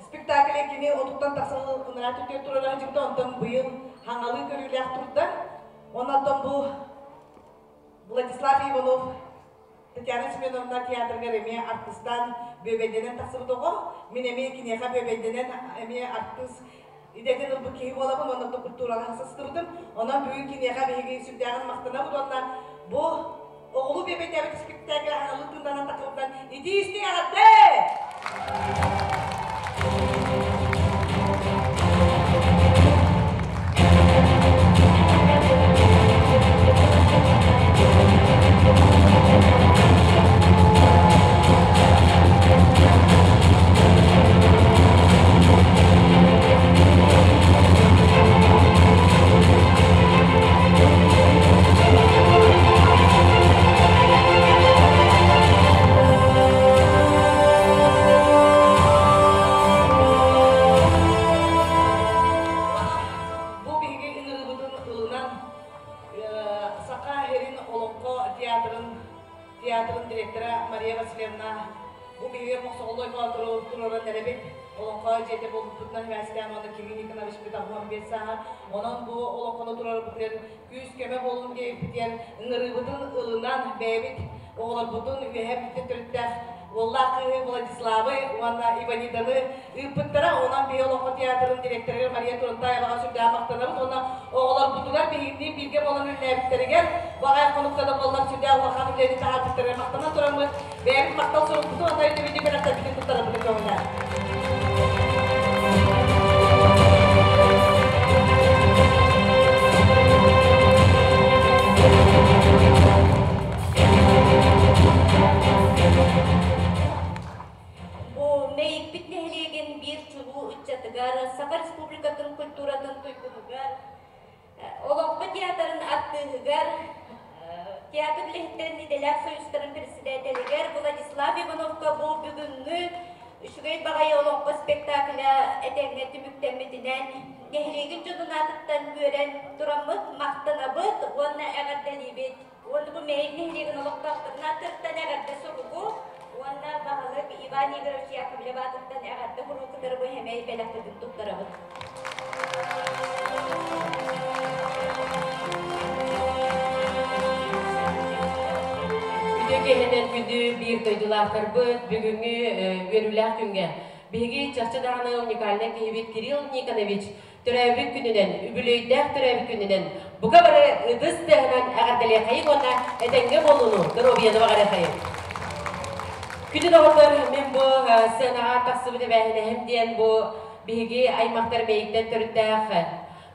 Спектакль кини отуттан тахсан ыныраа түтүөр турара дьикти, онтон быйыл хаҥалыы көрүүлээх турда. Онон бу Владислав Иванов Татьяна Семеновна театрыгар эмиэ артыстаан бүөбэйдэнэн тахсыбыт оҕо. Мин эмиэ киниэхэ бүөбэйдэнэн эмиэ артыыс идэтин ылбыт киһи буолабын уонна культураҕа сыстыбытым. Онон бүгүн киниэхэ биһиги сүрдээҕин махтанабыт уонна бу оҕолуу биэбэйдээбит испиктээкил аналыы тыыннанан тахсыбытынан итии истиҥ эҕэрдэ! театрын директора Мария Васильевна бу биһиги Мохсоҕоллой Боотуру туруоран эрэбит. Олоҥхо дьиэтэ буолбуппутунан сибээстээн уонна Кирилл Никоновичпыт 85 сааһа. Онон бу олоҥхону туруорарбытыгар күүс-көмө буолун диэбиппитигэр ыҥырыыбытын ылынан бэйэбит оҕолорбутун үөһээ бүттэн төрүттээх уоллаах кыыһы Владиславы уонна Иванитаны ыыппыттара. Онон биһи Олоҥхо театрын директорыгар Мария Турунтаеваҕа сүрдээх махтанабыт уонна оҕолорбутугар биһигинниин бииргэ буолан үлэлээбиттэригэр бу аҕай хонукта да буоллар сүрдээх улахан үлэни таһаарбыттарыгар махтанан тураммыт бэйэбит махтал сурукпутун уонна өйдөбүнньүк бэлэхтэрбитин туттарарбытын көҥүлээн. Бу Мэйикпит нэһилиэгин биир чулуу ыччатыгар, Саха Республикатын культуратын туйгунугар, Олоҥхо театрын артыыһыгар, театр үлэһиттэрин идэлээх союзтарын председателигэр Владислав Ивановка бу бүгүҥҥү үчүгэй баҕайы олоҥхо спектакля этэҥҥэ түмүктэммитинэн нэһилиэгин дьонун аатыттан үөрэн тураммыт махтанабыт уонна эҕэрдэлиибит. Уонна бу Мэйик нэһилиэгин олохтоохторун ааттарыттан эҕэрдэ суругу уонна баһылык Иван Егорович Яковлев аатыттан эҕэрдэ суругу кытары бу сэмэй бэлэхпитин туттарабыт. Үтүө киэһэнэн күндү биир дойдулаахтарбыт бүгүҥҥү үөрүүлээх күҥҥэ биһиги чахчы даҕаны уникальнай киһибит Кирилл Никонович төрөөбүт күнүнэн, үбүлүөйдээх төрөөбүт күнүнэн бука бары ытыс тыаһынан эҕэрдэлиэхэйиҥ уонна этэҥҥэ буолууну, доруобуйаны баҕарыахайыҥ. Күндү доҕоттор, мин бу сценаҕа тахсыбыт эбээһинэһим диэн бу биһиги аймахтар мэйиктэн төрүттээх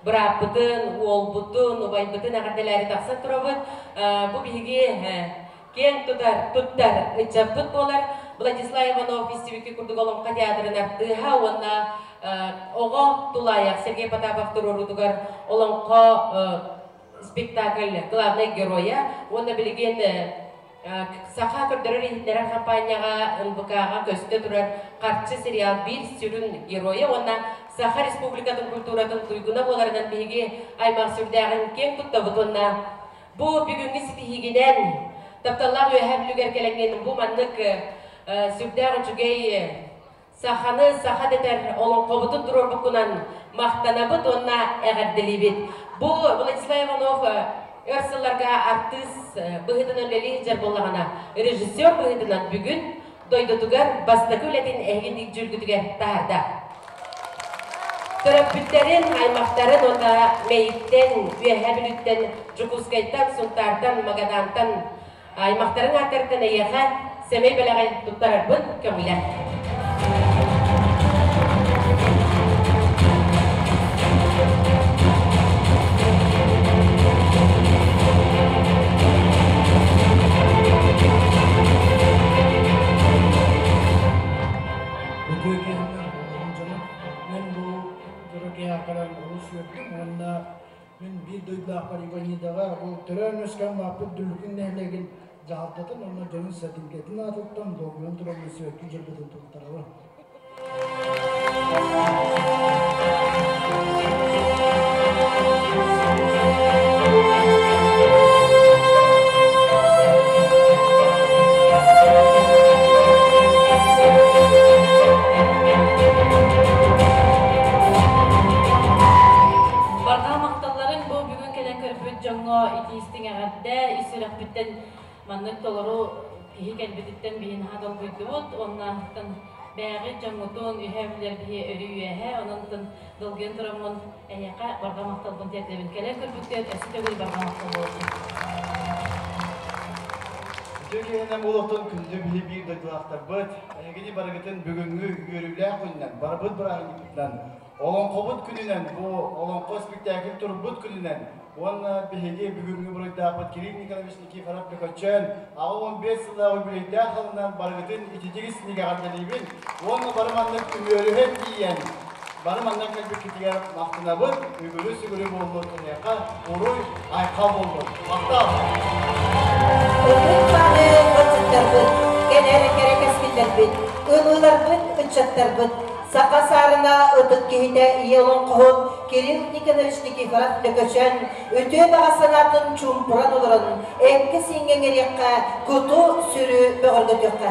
бырааппытын, уолбутун, убайбытын эҕэрдэлээри тахсан турабыт. Бу биһиги киэн тутар, туттар ыччаппыт буолар. Владислав Иванов истибикки курдук Олоҥхо театрын артыыһа уонна оҕо тулаайах Сергей Потапов туруоруутугар олоҥхо спектакль главнай геройа уонна билигин саха көрдөрөр-иһитиннэрэр хампаанньаҕа НВК-ҕа көстө турар Харчы сериал биир сүрүн геройа уонна Саха Республикатын культуратын туйгуна буоларынан биһиги аймах сүрдээҕин киэҥ туттабыт уонна Бу бүгүҥҥү ситиһиигинэн тапталлаах Үөһээ Бүлүүгэр кэлэҥҥин бу маннык сүрдээх үчүгэй саханы саха дэтэр олоҥхобутун туруорбуккунан махтанабыт уонна эҕэрдэлиибит. Бу Владислав Иванов өр сылларга артыыс быһыытынан үлэлии сылдьар буоллаҕына, режиссер быһыытынан бүгүн дойдутугар бастакы үлэтин эһигинник дьүүлгүтүгэр таһаарда. Төрөппүттэрин, аймахтарын уонна Мэйиктэн, Үөһээ Бүлүүттэн, Дьокуускайтан, Сунтаартан, Магадаантан аймахтарын ааттарыттан эйиэхэ сэмэй бэлэҕи туттарарбын көҥүлэ. Үтүө киһинэн буоларын дьоно. Мен бу дьоро киһи кэлэн олус үөрдүм уонна мин биир дойдулаахпар Иванидаҕа бу төрөөн үөскээн улааппыт Дүллүкүн нэһилиэгин дьаһалтатын уонна дьонун сэтиҥкэтин аатыттан долгуйан туран сүөккү дьылбытын туттарабын. Барҕа махталларын бу бүгүн кэлэн көрбүт дьоҥҥо итиистиҥ эҕэрдэ, ис сүрэхпиттэн маннык толору киһи кэлбититтэн биһи наһаа долгуйдубут уонна бээҕи дьоҥҥутун үһэ билэр биһи өрүү үөһэ онон долгуйан тураммын эһиэхэ барҕа махталбын тиэрдэбин. Кэлэн көрбүккүт өссө төгүл барҕа махтал буолуохтун. Үтүө киһинэн буолуохтун күндү биһи биир дойдулаахтарбыт, эһигини барыгытын бүгүҥҥү үөрүүлээх күнүнэн, барбыт бырааһынньыкпытынан, Олоҥхобут күнүнэн, бу Олоҥхо спектакль турбут күнүнэн уонна биһиги бүгүҥҥү буруйдаахпыт Кирилл Николаевич Никифоров Лөкөчөөн 85 сыллаах үбүлүөйдээх сылынан барыгытын ититигис эҕэрдэлиибин уонна бары маннык үмүөрүһэн тиийэн бары манна кэлбиккитигэр махтанабыт, үгүрү-сүгүрү буоллун эһиэхэ уруй, айхал буоллун. Махтал! Ытык мааны ыалдьыттарбыт, кэлэр кэрэ кэскиллэрбит, ымыыларбыт, ыччаттарбыт, саха саарына ытык киһитэ ийэ олоҥхоһут Кирилл Никонович Никифоров Лөкөчөөн үтүө баҕа санаатын чуумпуран олорон, экки эккэ-сииҥҥэ иҥэриэххэ, куту-сүрү бөҕөргөтүөххэ.